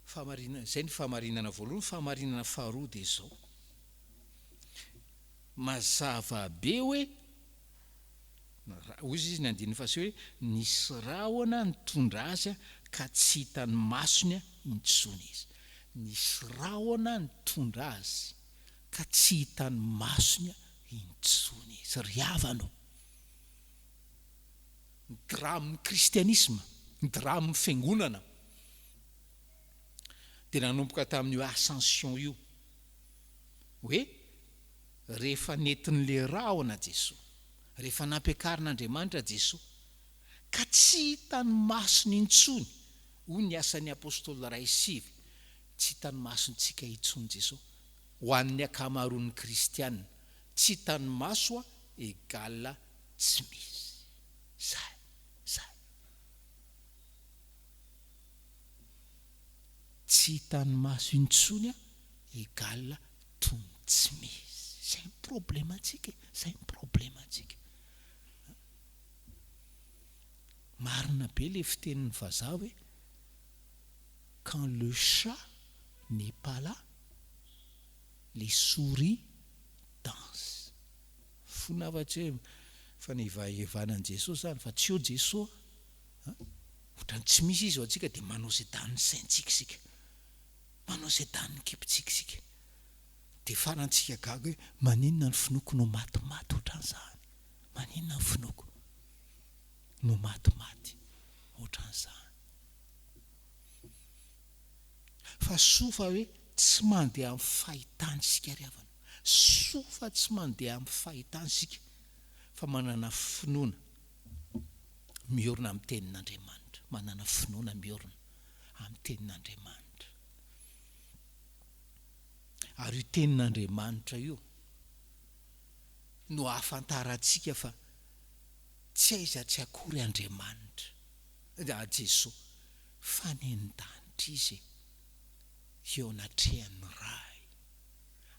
Speaker 4: Fahamarinana, izay ny fahamarinana voalohany, fahamarinana faharoa dia izao, mazava be hoe, hoy izy ny andininy fahasivy hoe, nisy rahona nitondra azy ka tsy hitan'ny masony intsony izy. Nisy rahona nitondra azy ka tsy hitan'ny masony intsony izy. Ry havana ô! Ny dramin'ny kristianisma, ny dramin'ny fiangonana dia nanomboka tamin'io ascension io, hoe rehefa nentin'ilay rahona Jesoa, rehefa nampiakarin'Andriamanitra Jesoa, ka tsy hitan'ny masony intsony, hoy ny Asan'ny Apostoly 1:9, tsy hitan'ny masontsika intsony Jesoa, ho an'ny ankamaroan'ny kristiana, tsy hitan'ny maso égale tsy misy. Zay, zay. Tsy hitan'ny maso intsony a, égal toy ny tsy misy. Zay ny problemantsika e, zay ny problemantsika. Marina be le fitenin'ny vazaha hoe quand le chat n'est pas là, les souris dansent. Fona fa tsy hoe fanivahivana an'i Jesosy zany fa tsy eo Jesoa a! Otrany tsy misy izy ho antsika dia manao izay danin'ny saintsika isika. Manao izay danin'ny kibontsika isika. Dia farany tsika gaga hoe maninona ny finoako no matimaty ohatran'izany? Maninona ny finoako no matimaty ohatran'izany? Fa soa fa hoe tsy mandeha amin'ny fahitana isika ry havana. Soa fa tsy mandeha amin'ny fahitana isika fa manana finoana miorina amin'ny tenin'Andriamanitra. Manana finoana miorina amin'ny tenin'Andriamanitra. Ary io tenin'Andriamanitra io no ahafantarantsika fa tsy aiza tsy akory Andriamanitra, Jesoa, fa any an-danitra Izy e, eo anatrehan'ny Ray.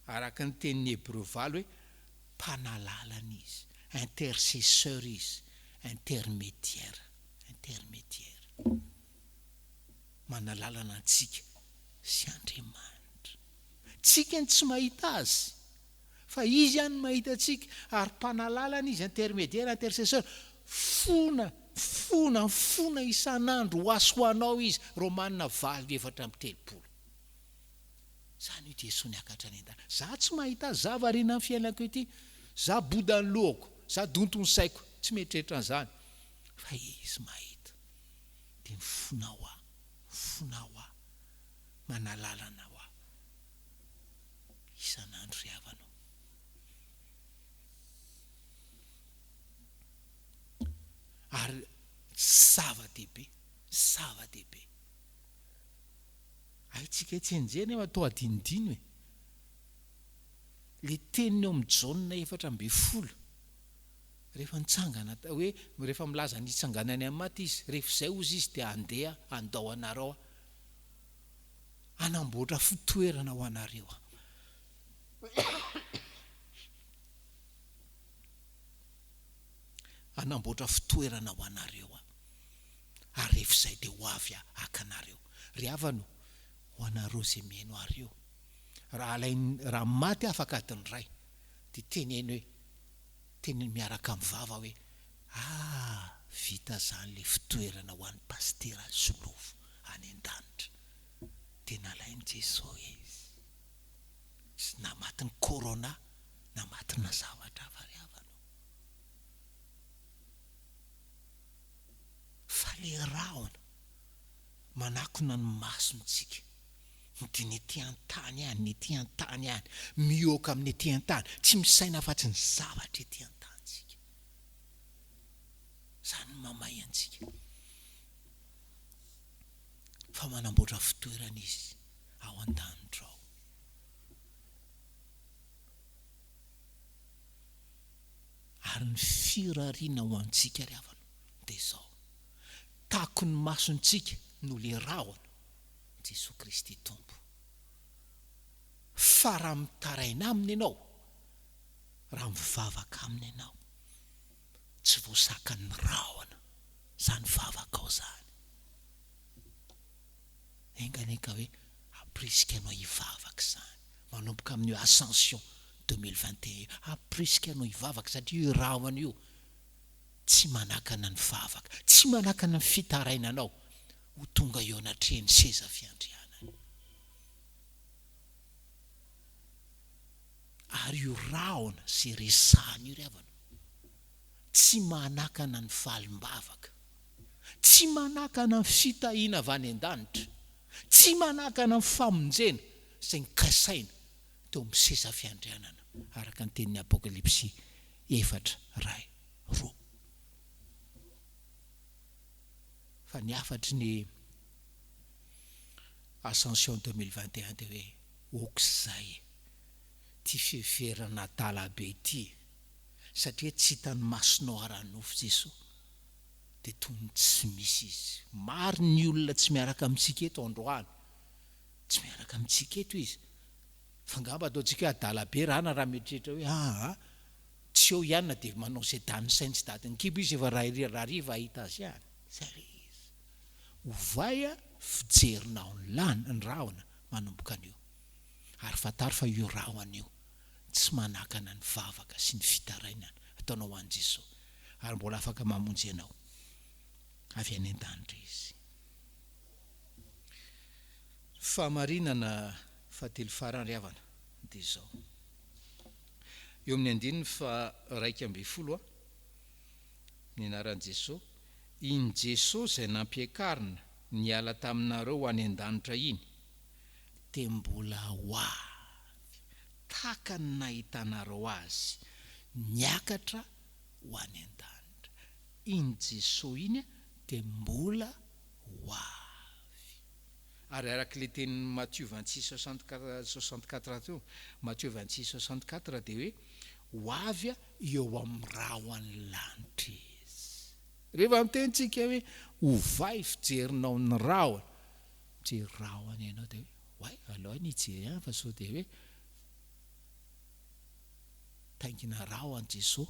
Speaker 4: Araka ny tenin'ny Hebreo valo hoe mpanalalana Izy, intercesseur Izy, intermediaire, intermediaire. Manalalana antsika sy Andriamanitra. Tsika no tsy mahita Azy, fa Izy ihany no mahita antsika, ary mpanalalana Izy, intermediaire, intercesseur. Fona, fona, mifona isan'andro ho ahy sy ho anao Izy, Romana valo 34. Zany io Jesoa niakatra any an-danitra. Za tsy mahita azy, za variana amin'ny fiainako ety, za boda ny lohako, za donto ny saiko, tsy mieritreritra an'izany. Fa Izy mahita. Dia mifona ho ahy, mifona ho ahy, manalalana ho ahy isan'andro ry havana o. Ary zava-dehibe, zava-dehibe. Haintsika tsianjery nefa toa adinodino e. Le teniny eo amin'ny Jaona 14, rehefa nitsangana, hoe rehefa milaza ny hitsanganany amin'ny maty izy, rehefa izay hozy izy dia handeha handao anareo aho, hanamboatra fitoerana ho anareo aho. Hanamboatra fitoerana ho anareo aho, ary rehefa izay dia ho avy aho haka anareo. Ry havana o, ho anareo izay mihaino ahy ireo, raha alain'ny, raha maty aho afaka adiny iray, dia teneno hoe, teneno miaraka amin'ny vava hoe, Ah, vita izany ilay fitoerana ho an'i Pasitera Solofo any an-danitra. Dia nalain'i Jesoa izy. Sy na matin'ny corona, na matina zavatra hafa ry havana o. Fa le rahona manakona ny masontsika dia ny ety an-tany ihany, ny ety an-tany ihany, mihoaka amin'ny ety an-tany, tsy misaina afa-tsy ny zavatra ety an-tany tsika. Izany no mamay antsika. Fa manamboatra fitoerana izy ao an-danitra ao. Ary ny firariana ho antsika ry havana dia izao, takon'ny masontsika no le rahona, Jesoa Kristy Tompo. Fa raha mitaraina Aminy ianao, raha mivavaka Aminy ianao, tsy voasakan'ny rahona izany vavakao izany. Enga anie ka hoe hampirisika anao hivavaka izany, manomboka amin'io Ascension 2021 io, hampirisika anao hivavaka satria io rahona io tsy manakana ny vavaka, tsy manakana ny fitarainanao ho tonga eo anatrehan'ny seza fiandrianany. Ary io rahona izay resahana io ry havana, tsy manakana ny valim-bavaka. Tsy manakana ny fitahiana avy any an-danitra, tsy manakana ny famonjena izay nokasaina teo amin'ny seza fiandrianana, araka ny tenin'ny Apokalypsy efatra, iray, roa. Fa ny hafatry ny Ascension 2021 dia hoe, Ok'izay e! Ity fiheverana adala be ity e! Satria tsy hitan'ny masonao ara-nofo Jesoa. dia toy ny tsy misy izy. Maro ny olona tsy miaraka amintsika eto androany. Tsy miaraka amintsika eto izy. Fa angamba ataontsika hoe adala be rana raha mieritreritra hoe aa tsy eo ihany na dia manao izay danin'ny sainy sy dadin'ny kibo izy efa rahariva hahita azy ihany. Izay ilay izy. Ovay fijerinao ny lany, ny rahona manomboka anio. Ary fantaro fa io rahona io tsy manakana ny vavaka sy ny fitarainana ataonao ho an'i Jesoa. ary mbola afaka mamonjy anao avy any an-danitra Izy. Fahamarinana fahatelo farany ry havana dia izao. Eo amin'ny andininy faha-11 ny anaran'i Jesoa, iny Jesoa izay nampiakarina niala taminareo ho any an-danitra iny, dia mbola ho avy tahaka ny nahitanareo Azy niakatra ho any an-danitra. Iny Jesoa iny dia mbola ho avy. Ary araka ilay tenin'i Matio 26 64 teo, Matio 26 64 dia hoe ho avy eo amin'ny rahon'ny lanitra Izy. Rehefa miteny tsika hoe ovay fijerinao ny rahona, mijery rahona ianao dia hoe oay aleo aho nijery ihany fa sao dia hoe Taingina raho an'i Jesoa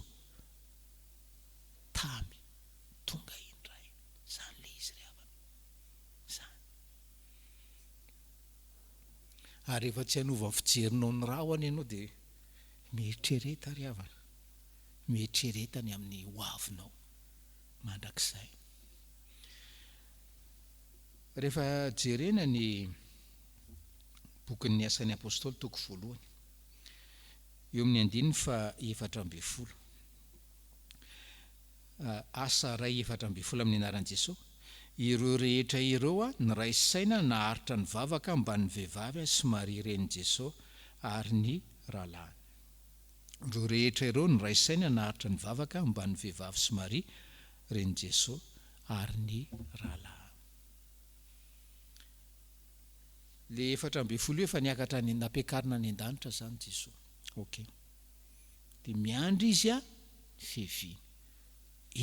Speaker 4: tamy tonga indray. Zany le izy ry havana. Zany. Ary rehefa tsy hanova ny fijerinao ny rahona ianao dia mieritrereta ry havana. Mieritrereta ny amin'ny ho avinao mandrakizay. Rehefa jerena ny bokin'ny Asan'ny Apostoly toko voalohany. Eo amin'ny andininy faha 14. Asa iray 14 amin'ny anaran'i Jesoa. Ireo rehetra ireo niray saina naharitra nivavaka mbanin'ny vehivavy sy Maria renin'i Jesoa ary ny rahalahiny. Ireo rehetra ireo niray saina naharitra nivavaka mbanin'ny vehivavy sy Maria renin'i Jesoa ary ny rahalahiny. Le 14 io efa niakatra any, nampiakarina any an-danitra zany Jesoa. Ok. Dia miandry izy a, ny fiaviany.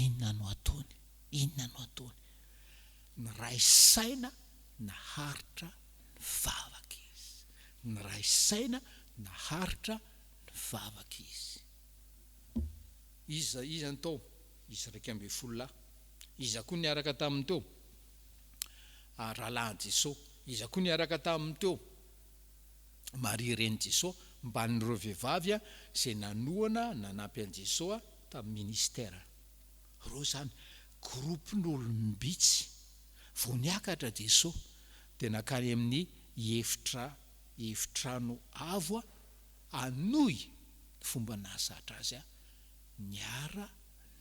Speaker 4: Inona no ataony? Inona no ataony? Niray saina naharitra nivavaka izy. Niray saina naharitra nivavaka izy. Iza, iza ny tao? Izy 11 lahy. Iza koa niaraka taminy teo? Rahalahin'i Jesoa. Iza koa niaraka taminy teo? Maria renin'i Jesoa, mbanin'ireo vehivavy izay nanohana, nanampy an'i Jesoa tamin'ny ministera. Ireo izany groupe-n'olom-bitsy. Vao niakatra Jesoa dia nankany amin'ny efitra efitrano avo hanohy ny fomba nahazatra azy niara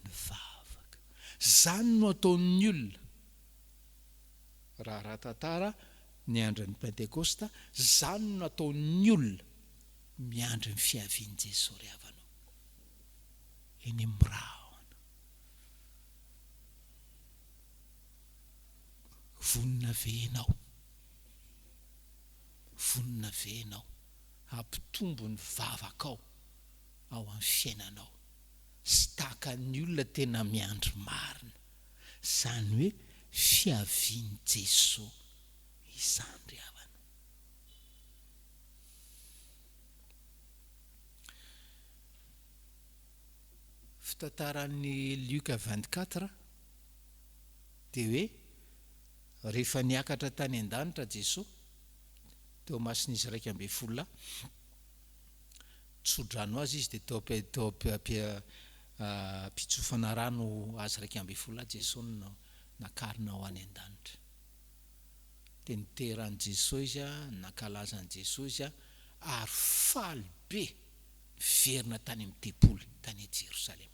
Speaker 4: nivavaka. Izany no ataon'ny olona raha ara-tantara ny andron'ny Pentekosta, izany no ataon'ny olona miandry ny fiavian'i Jesoa ry havana o. Eny amin'ny rahona. Vonona ve ianao? Vonona ve ianao hampitombo ny vavakao ao amin'ny fiainanao sy tahaka ny olona tena miandry marina izany hoe fiavian'i Jesoa izany ry havana? Fitantaran'i Lioka 24 dia hoe rehefa niakatra tany an-danitra Jesoa, teo imason'izy 11 lahy, tso-drano azy izy dia teo teo am-pitsofana rano azy 11 lahy Jesoa no nakarina ho any an-danitra. Dia nitera an'i Jesoa izy, nankalaza an'i Jesoa izy ary faly be niverina tany amin'ny tempoly tany Jerosalema.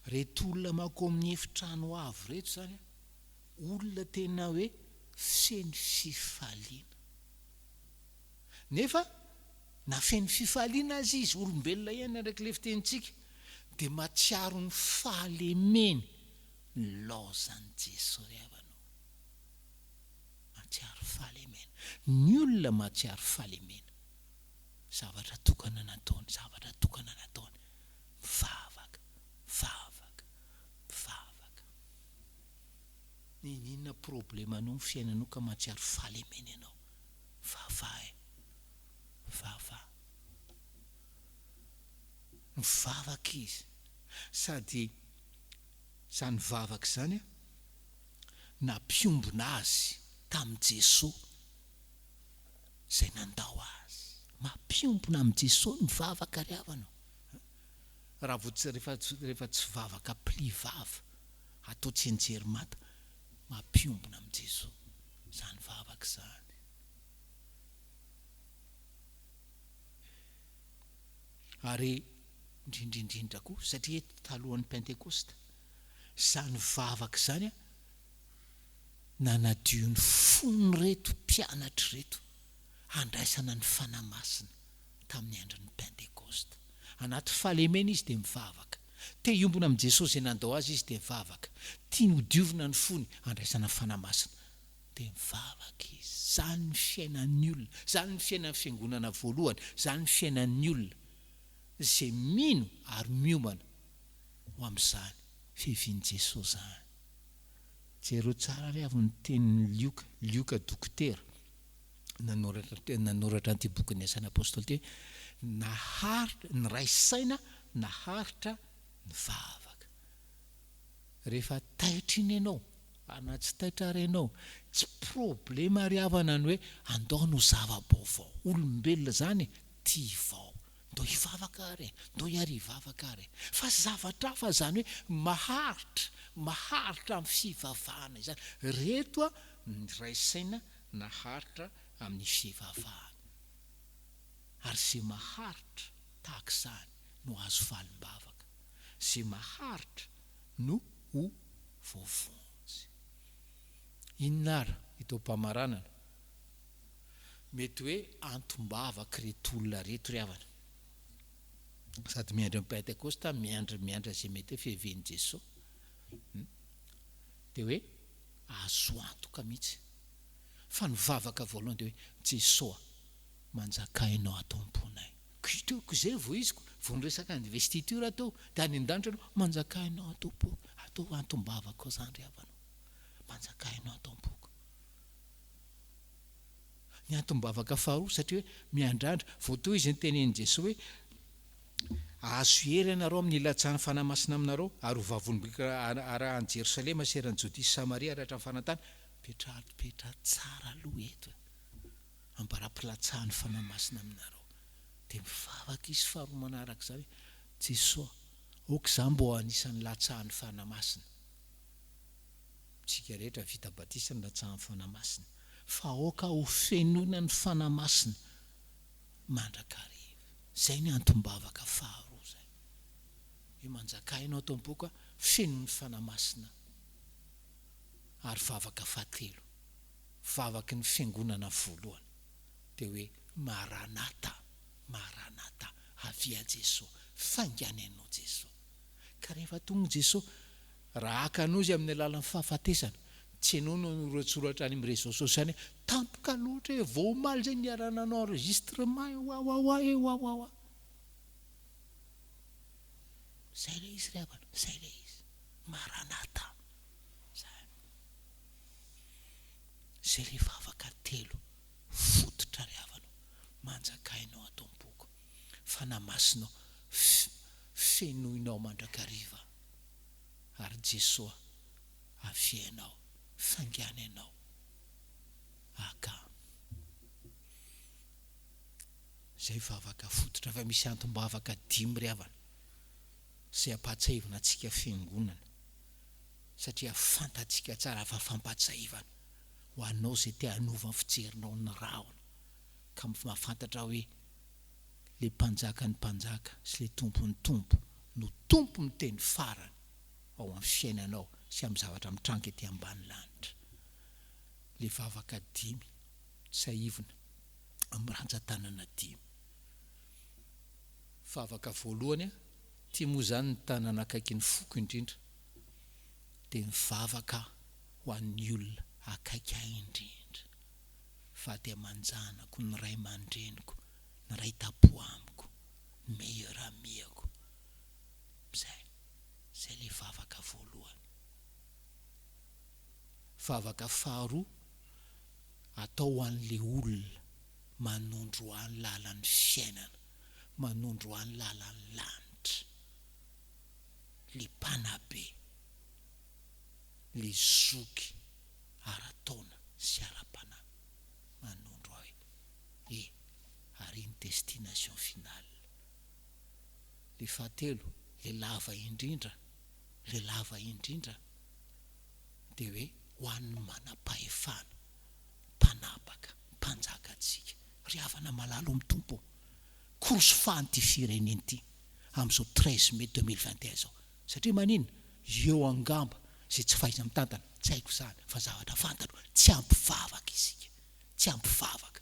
Speaker 4: Ireto olona mankao amin'ny efitrano avo ireto izany, olona tena hoe feno fifaliana. Nefa na feno fifaliana aza izy, olombelona ihany araka ilay fitenintsika, dia mahatsiaro ny fahalemeny nilaozan'i Jesoa ry havana ô. Mahatsiaro fahalemena. Ny olona mahatsiaro fahalemena. Zavatra tokana nataony, zavatra tokana nataony, mivavaka, mivavaka, mivavaka. N'inon'inona problemanao amin'ny fiainanao ka mahatsiaro fahalemena ianao, mivavaha e, mivavaha. Mivavaka izy, sady izany vavaka izany nampiombona azy tamin'i Jesoa. izay nandao azy. Mampiombona amin'i Jesoa ny vavaka ry havana o. Raha vao tsy rehefa rehefa tsy vavaka pli vava atao tsianjery manta, mampiombona amin'i Jesoa izany vavaka izany. Ary indrindra indrindra koa satria eto talohan'ny Pentekosta, izany vavaka izany an, Nanadio ny fon'ireto mpianatra ireto handraisana ny Fanahy Masina tamin'ny andron'ny Pentekosta. Anaty fahalemena izy dia mivavaka. Te hiombona amin'i Jesosy izay nandao azy izy dia mivavaka. Tiany hodiovina ny fony handraisana ny Fanahy Masina dia mivavaka izy. Izany ny fiainan'ny olona. Izany ny fiainan'ny fiangonana voalohany. Izany ny fiainan'ny olona izay mino ary miomana ho amin'izany fiavian'i Jesosy izany. Jereo tsara ary avy ny tenin'i Lioka, Lioka dokotera, nanoratra nanoratra an'ity bokin'ny Asan'ny Apostoly ity hoe, Naharitra, niray saina, naharitra nivavaka. Rehefa taitra iny ianao, ary na tsy taitra ary ianao, tsy problema ry havana ny hoe andao hanao zava-baovao. Olombelona izany tia vao. Ndao hivavaka ary e! Ndao hiary hivavaka ary e! Fa zavatra hafa izany hoe maharitra, maharitra amin'ny fivavahana izany. Reto a, niray saina naharitra amin'ny fivavahana. Ary izay maharitra tahaka izany no azo valim-bavaka. Izay maharitra no ho voavonjy. Inona ary eto am-pamaranana? Mety hoe antom-bavaka ireto olona ireto ry havana. Sady miandry ny Pentekosta, miandry miandry izay mety hoe fiavian'i Jesoa. Hmm. Dia hoe azo antoka mihitsy. Fa ny vavaka voalohany dia hoe, Jesoa, manjakà Ianao ato am-ponay. Ko ko izay vao izy ko, vao niresaka investiture teo, dia any an-danitra aloha, manjakà Ianao ato am-poko. Ataovy antom-bavaka ao izany ry havana o. Manjakà Ianao ato am-poko. Ny antom-bavaka faharoa, satria hoe miandrandra, vao toy izy nitenenin'i Jesoa hoe, Ahazo hery ianareo amin'ny hilatsahan'ny Fanahy Masina aminareo, ary ho vavolombeloko any Jerosalema sy eran'i Jodia sy Samaria ary hatramin'ny faran-tany. Petraho, petraho tsara aloha eto e. Ambara-pilatsahan'ny Fanahy Masina aminareo. Dia mivavaka izy faharoa manaraka izany hoe, Jesoa, aoka izaho mba ho anisan'ny latsahan'ny Fanahy Masina. Isika rehetra vita batisa no latsahan'ny Fanahy Masina. Fa aoka ho fenoina ny Fanahy Masina mandrakariva. Izay ny antom-bavaka faharoa izay. Hoe manjakà ianao ato am-poko aho, feno ny Fanahy Masina. Ary vavaka fahatelo, vavaky ny Fiangonana voalohany, dia hoe Maranatha, Maranatha, avia Jeso, faingàna ianao Jeso. Ka rehefa tonga Jeso, Raha haka anao izy amin'ny alalan'ny fahafatesana, tsy ianao no hanoratsoratra any amin'ny réseaux sociaux hoe tampoka loatra e, vao omaly izay niara-nanao enregistrement e, wawawa e, wawawa. Izay ilay izy ry havana, izay ilay izy. Maranatha. Izay. Izay ilay vavaka telo fototra ry havana. Manjakà ianao ato am-poko. Fanahy Masinao, fenoinao mandrakariva. Ary Jesoa avia ianao, faingàna ianao. Aka. Izay vavaka fototra fa misy antom-bavaka dimy ry havana izay ampahatsiahivina antsika fiangonana satria fantatsika tsara fa fampahatsiahivana ho anao izay te hanova ny fijerinao ny rahona ka mahafantatra hoe le mpanjakan'ny mpanjaka sy le tompon'ny tompo no Tompo miteny farany ao amin'ny fiainanao sy amin'ny zavatra mitranga ety ambany lanitra. Le vavaka dimy tsahivina amin'ny rantsan-tanana dimy. Vavaka voalohany, ty moa izany ny tanana akaiky ny foko indrindra, dia mivavaka ho an'ny olona akaiky ahy indrindra, vady aman-janako, ny ray aman-dreniko, ny ray tampo amiko, ny meilleur ami-ako. Zay. Zay le vavaka voalohany. Vavaka faharoa, atao ho an'le olona manondro ahy ny lalan'ny fiainana, manondro ahy ny lalan'ny lanitra, le mpanabe, le zoky ara-taona sy ara-panahy, manondro ahy hoe e, ary ny destination finale. Le fahatelo, le lava indrindra, le lava indrindra dia hoe ho an'ny manam-pahefana, mpanapaka, mpanjaka antsika. Ry havana malala ao amin'ny Tompo ô, course fahany ity firenena ity amin'izao 13 mai 2021 izao. Satria maninona? Eo angamba izay tsy fahaiza-mitantana, tsy haiko izany, fa zavatra fantatro, tsy ampy vavaka isika, tsy ampy vavaka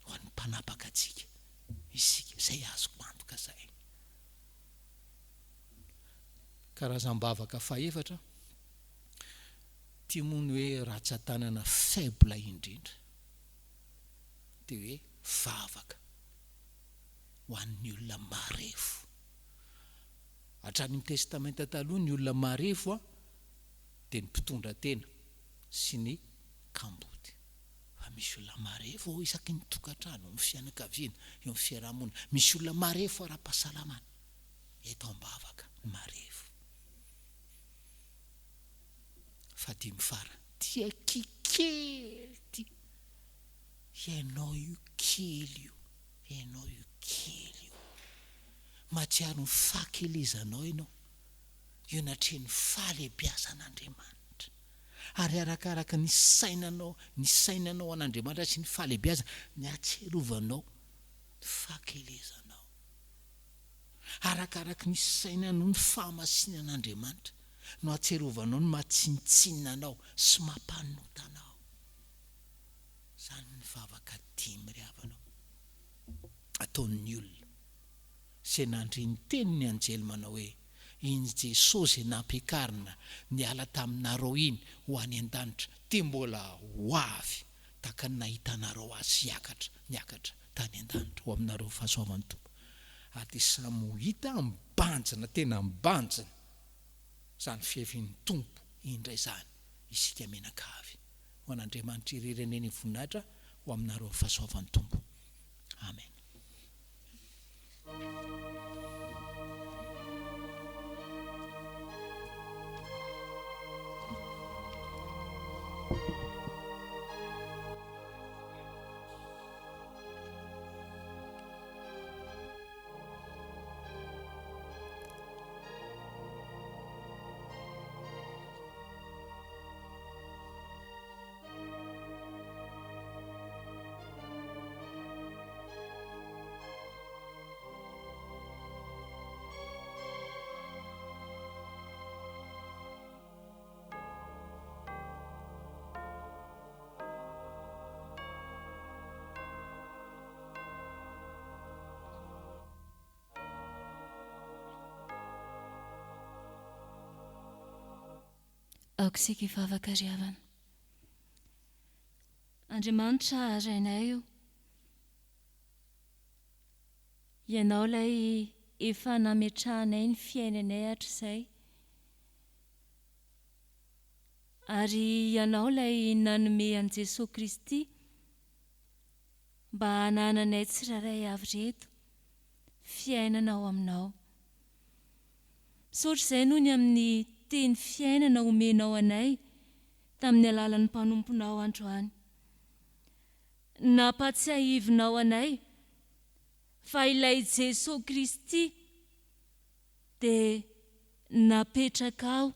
Speaker 4: ho an'ny mpanapaka antsika. isika, izay azoko antoka izay. Karazam-bavaka fahefatra, ity moa ny hoe ratsan-tanana faible indrindra, dia hoe vavaka ho an'ny olona marefo. Hatrany amin'ny Testamenta Taloha ny olona marefo dia ny mpitondra tena sy ny kamboty. Fa misy olona marefo ao isaky ny tokantrano, ao amin'ny fianakaviana, eo amin'ny fiarahamonina. Misy olona marefo ara-pahasalamana. Eto am-bavaka, ny marefo. Fahadimy farany. Ity akia kely ity. Ianao io kely io. Ianao io kely io. Mahatsiaro ny fahakelezanao ianao. Eo anatrehan'ny fahalehibiazan'Andriamanitra. Ary arakaraka ny sainanao, ny sainanao an'Andriamanitra sy ny fahalehibiazany, ny hahatsiarovanao ny fahakelezanao. Arakaraka ny sainanao ny fahamasinan'Andriamanitra no hahatsiarovanao ny maha tsinontsinona anao sy maha mpanota anao. Izany ny vavaka dimy ry havana ô, ataon'ny olona izay nandre ny tenin'ny anjely manao hoe. Iny Jesosy nampiakarina niala taminareo iny ho any an-danitra dia mbola ho avy tahaka ny nahitanareo Azy hiakatra niakatra tany an-danitra ho aminareo ny fahasoavan'ny Tompo. Ary dia samy ho hita mibanjina tena mibanjina izany fiavian'ny Tompo indray izany isika mianakavy. Ho an'Andriamanitra irery anie ny voninahitra ho aminareo ny fahasoavan'ny Tompo. Amen.
Speaker 3: Aoka isika hivavaka ry havana. Andriamanitra Rainay o, Ianao ilay efa nametrahanay ny fiainanay hatrizay, ary Ianao ilay nanome an'i Jesoa Kristy mba hanananay tsirairay avy ireto fiainana ao Aminao. Misaotra izay noho ny amin'ny teny fiainana omenao anay tamin'ny alalan'ny mpanomponao androany. Nampatsiahivinao anay fa ilay Jesoa Kristy dia napetrakao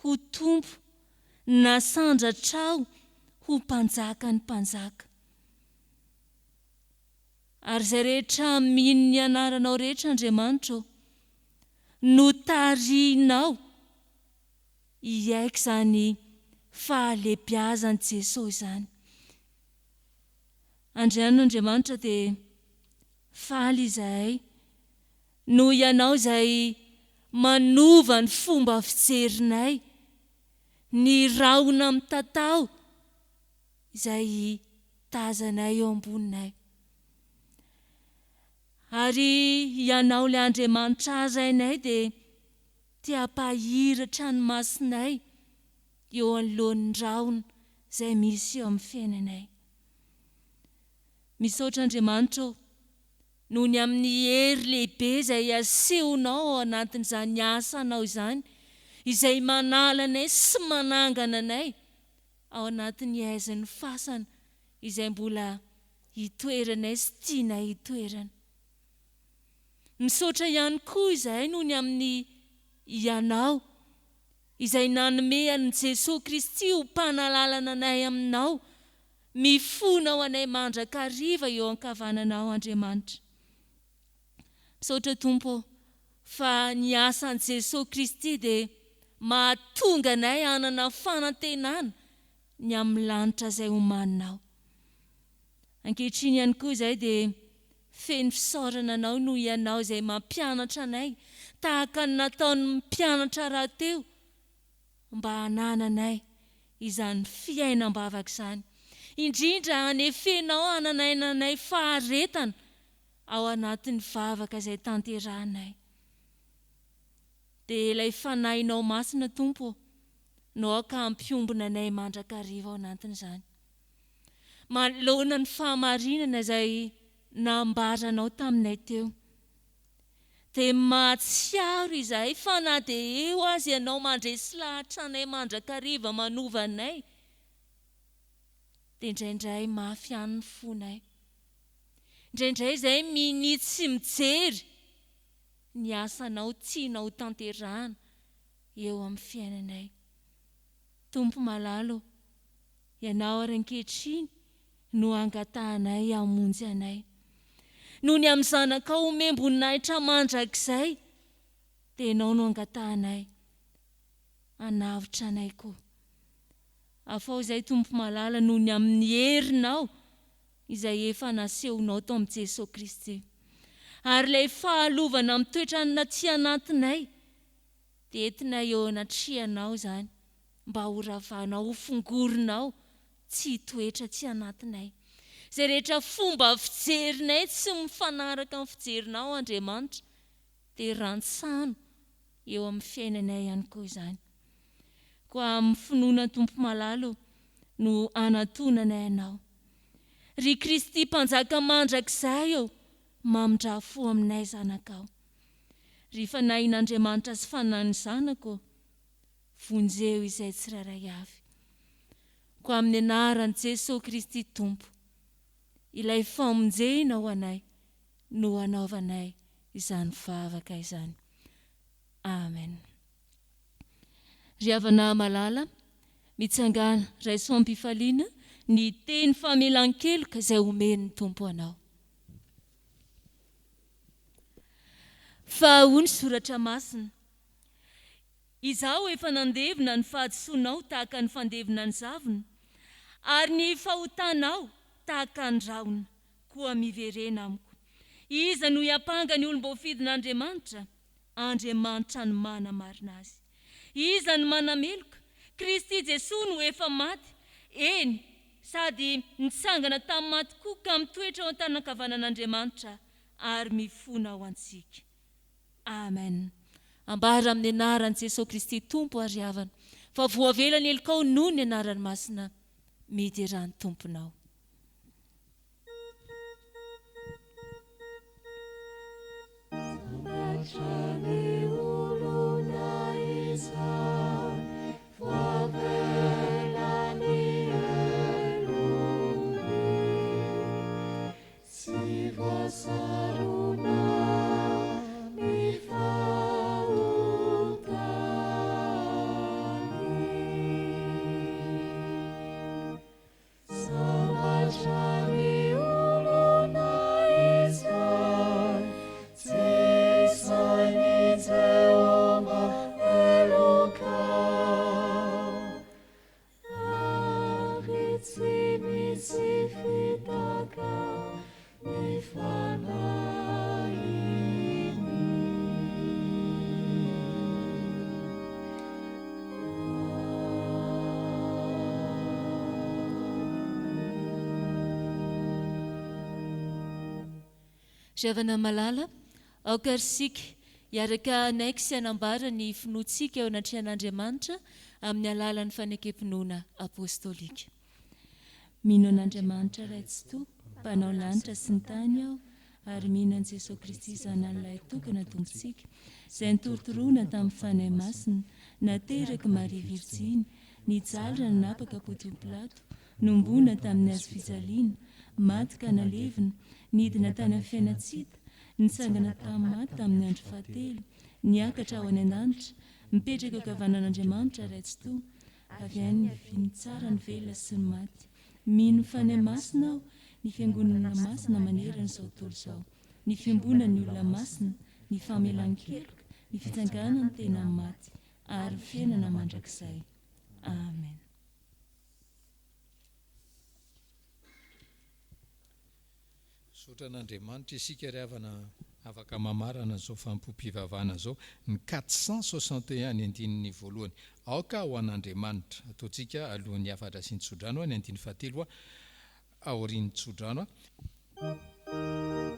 Speaker 3: ho Tompo, nasandratrao ho Mpanjakan'ny mpanjaka. Ary izay rehetra mino ny anaranao rehetra Andriamanitra ô, no tarihinao hiaiky izany fahalebiazan'i Jesoa izany. Andriano Andriamanitra dia faly izahay noho Ianao izay manova ny fomba fijerinay, ny rahona mitatao izay tazanay eo amboninay. Ary Ianao ilay Andriamanitra Rainay dia te hampahiratra ny masonay eo anoloan'ny rahona izay misy eo amin'ny fiainanay. Misaotra Andriamanitra ô, noho ny amin'ny hery lehibe izay asehonao ao anatin'izany asanao izany, izay manala anay sy manangana anay ao anatin'ny haizin'ny fasana izay mbola hitoeranay sy tianay hitoerana. Misaotra ihany koa izahay noho ny amin'ny Ianao izay nanome an'i Jesoa Kristy ho mpanalalana anay Aminao, mifona ho anay mandrakariva eo ankavananao Andriamanitra. Misaotra Tompo ô fa ny asan'i Jesoa Kristy dia mahatonga anay hanana fanantenana ny amin'ny lanitra izay omaninao. Ankehitriny ihany koa izahay dia feno fisaorana Anao noho Ianao izay mampianatra anay tahaka ny nataon'ny mpianatra rahateo mba hanananay izany fiainam-bavaka izany, indrindra hanefenao hananainanay faharetana ao anatin'ny vavaka izay tanterahinay. Dia ilay Fanahinao Masina Tompo ô, no aoka hampiombona anay mandrakariva ao anatin'izany. Manoloana ny fahamarinana izay nambaranao taminay teo, dia mahatsiaro izahay fa na dia eo aza Ianao mandresy lahatra anay mandrakariva manova anay, dia indraindray mafy ihany ny fonay. Indraindray izahay minia tsy mijery ny asanao tianao ho tanterahana eo amin'ny fiainanay. Tompo malala ô, Ianao ary ankehitriny no angatahanay hamonjy anay. Noho ny amin'ny Zanakao omem-boninahitra mandrakizay, dia Ianao no angatahanay hanavotra anay koa. Afaho izay Tompo malala noho ny amin'ny herinao izay efa nasehonao tao amin'i Jesoa Kristy. Ary ilay fahalovana mitoetra aty anatinay. Dia entinay eo anatrehanao izany mba ho ravanao, ho fongorinao tsy hitoetra aty anatinay. Izay rehetra fomba fijerinay tsy mifanaraka amin'ny fijerinao Andriamanitra dia rantsano eo amin'ny fiainanay ihany koa izany. Koa amin'ny finoana Tompo malala o no anatonanay Anao. Ry Kristy Mpanjaka mandrakizay ô, mamindrà fo aminay zanakao. Ry Fanahin'Andriamanitra sy Fanahin'ny Zanaka ô, vonjeo izay tsirairay avy. Koa amin'ny anaran'i Jesoa Kristy Tompo, ilay famonjena ho anay, no anaovanay izany vavaka izany. Amen. Ry havana malala, mitsangàna, raiso am-pifaliana ny teny famelan-keloka izay omen'ny Tompo anao. Fa hoy ny Soratra Masina, Izaho efa nandevina ny fahadisoanao tahaka ny fandevina ny zavona, ary ny fahotanao tahaka ny rahona, koa miverena amiko. Iza no hiampanga ny olom-boafidin'Andriamanitra? Andriamanitra no manamarina azy. Iza no manameloka? Kristy Jesoa no efa maty, eny, sady nitsangana tamin'ny maty koa ka mitoetra eo an-tanan-kavanan'Andriamanitra ary mifona ho antsika. Amen. Ambara amin'ny anaran'i Jesoa Kristy Tompo ary havana fa voavela ny helokao noho ny anarany masina. Miderà ny Tomponao.
Speaker 2: Sambatra ny olona izay voavela ny helony, tsy voasarona ny fahotany. Sambatra ny olona izay tsy sain'i Jehovah heloka, ary tsy misy fitaka ny fanahiny.
Speaker 3: Ry havana malala, aoka ary isika hiaraka hanaiky sy hanambara ny finoantsika eo anatrehan'Andriamanitra amin'ny alalan'ny fanekem-pinoana apostolika. Mino an'Andriamanitra Ray Tsitoha, Mpanao lanitra sy ny tany aho, ary mino an'i Jesoa Kristy Zanany Lahitokana Tompontsika, izay nitorotoroana tamin'ny Fanahy Masina, naterak'i Maria Virjiny, nijaly raha nanapaka Pontio Pilato, nohomboana tamin'ny hazo fijaliana, maty ka nalevina, nidina tany amin'ny fiainan-tsy hita, nitsangana tamin'ny maty tamin'ny andro fahatelo, niakatra ho any an-danitra, mipetraka eo ankavanan'Andriamanitra Ray Tsitoha, Avy any ny tsara ny velona sy ny maty. Mino ny Fanahy Masina aho, ny Fiangonana masina manerana izao tontolo izao, ny fiombonan'ny olona masina, ny famelan-keloka, ny fitsanganan'ny tena amin'ny maty, ary ny fiainana mandrakizay. Amen.
Speaker 4: Misaotra an'Andriamanitra isika ry havana afaka mamarana izao fanompoam-pivavahana izao, ny 461 ny andininy voalohany. Aoka ho an'Andriamanitra. Ataontsika alohan'ny hafatra sy ny tsodrano ny andininy fahatelo aorian'ny tsodrano.
Speaker 2: Aoka ho an'Andriamanitra.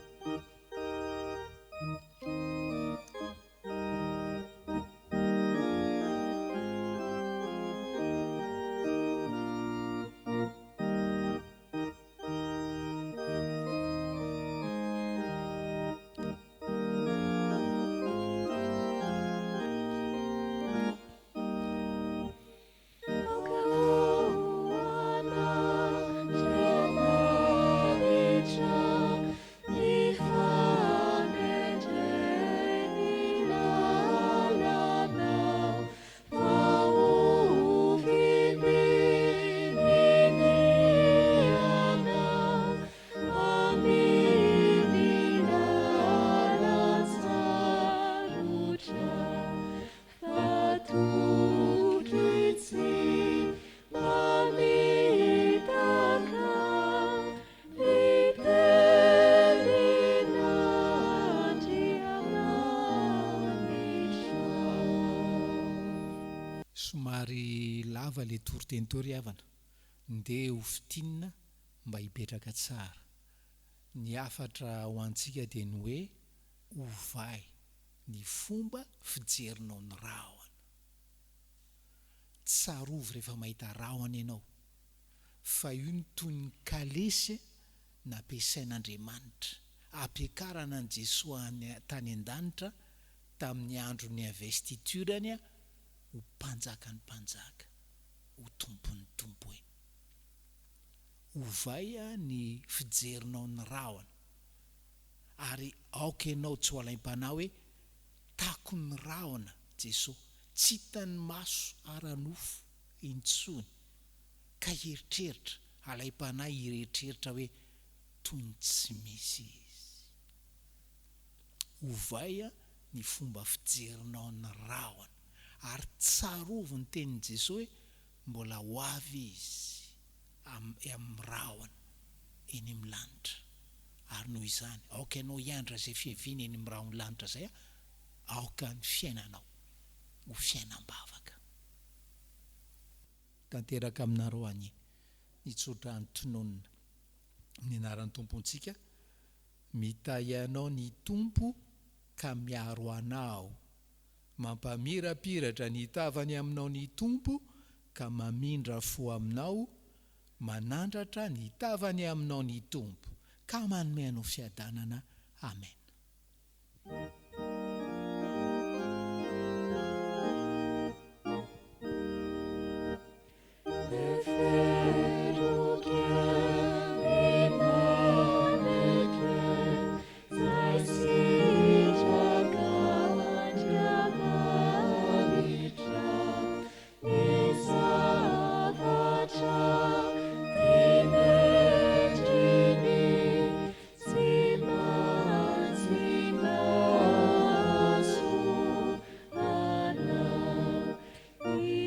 Speaker 4: Somary lava le toriteny teo ry havana, ndeha ho fintinina mba hipetraka tsara. Ny hafatra ho antsika dia ny hoe ovay ny fomba fijerinao ny rahona. Tsarovy rehefa mahita rahona ianao fa io no toy ny kalesy nampiasain'Andriamanitra hampiakarana an'i Jesoa any tany an-danitra tamin'ny andron'ny investiture-ny ho mpanjakan'ny mpanjaka, ho tompon'ny tompo e. Ovay ny fijerinao ny rahona ary aoka ianao tsy ho alaim-panahy hoe takon'ny rahona Jesoa, tsy hitan'ny maso ara-nofo intsony ka hieritreritra, alaim-panahy hieritreritra hoe toy ny tsy misy izy. Ovay ny fomba fijerinao ny rahona ary tsarovy ny tenin'i Jesoa hoe mbola ho avy Izy amin'ny rahona eny amin'ny lanitra ary noho izany aoka ianao hiandry izay fiaviany eny amin'ny rahon'ny lanitra izay aoka ny fiainanao ho fiainam-bavaka. Tanteraka aminareo anie ny tsodrano tononina amin'ny anaran'ny Tompontsika Mitahy anao ny Tompo ka miaro anao. Mampamirapiratra ny tavany aminao ny Tompo ka mamindra fo aminao, manandratra ny tavany aminao ny Tompo ka manome anao fiadanana. Amen.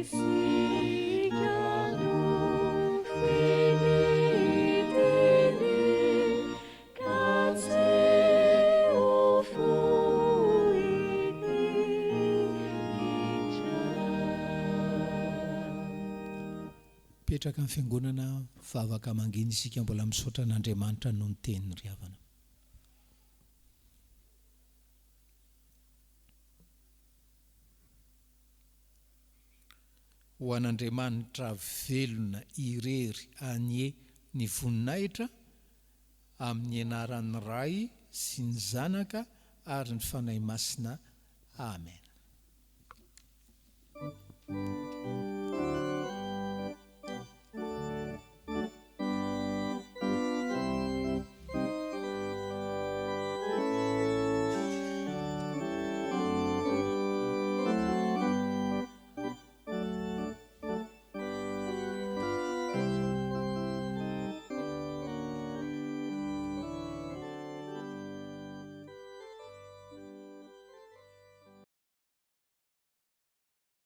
Speaker 2: Isika no finitiny ka tsy ho foiny indray.
Speaker 4: Mipetraka amin'ny fiangonana vavaka mangina isika mbola misaotra an'Andriamanitra noho ny teniny ry havana. Ho an'Andriamanitra velona irery anie ny voninahitra, amin'ny anaran'ny Ray sy ny Zanaka ary ny Fanahy Masina. Amen.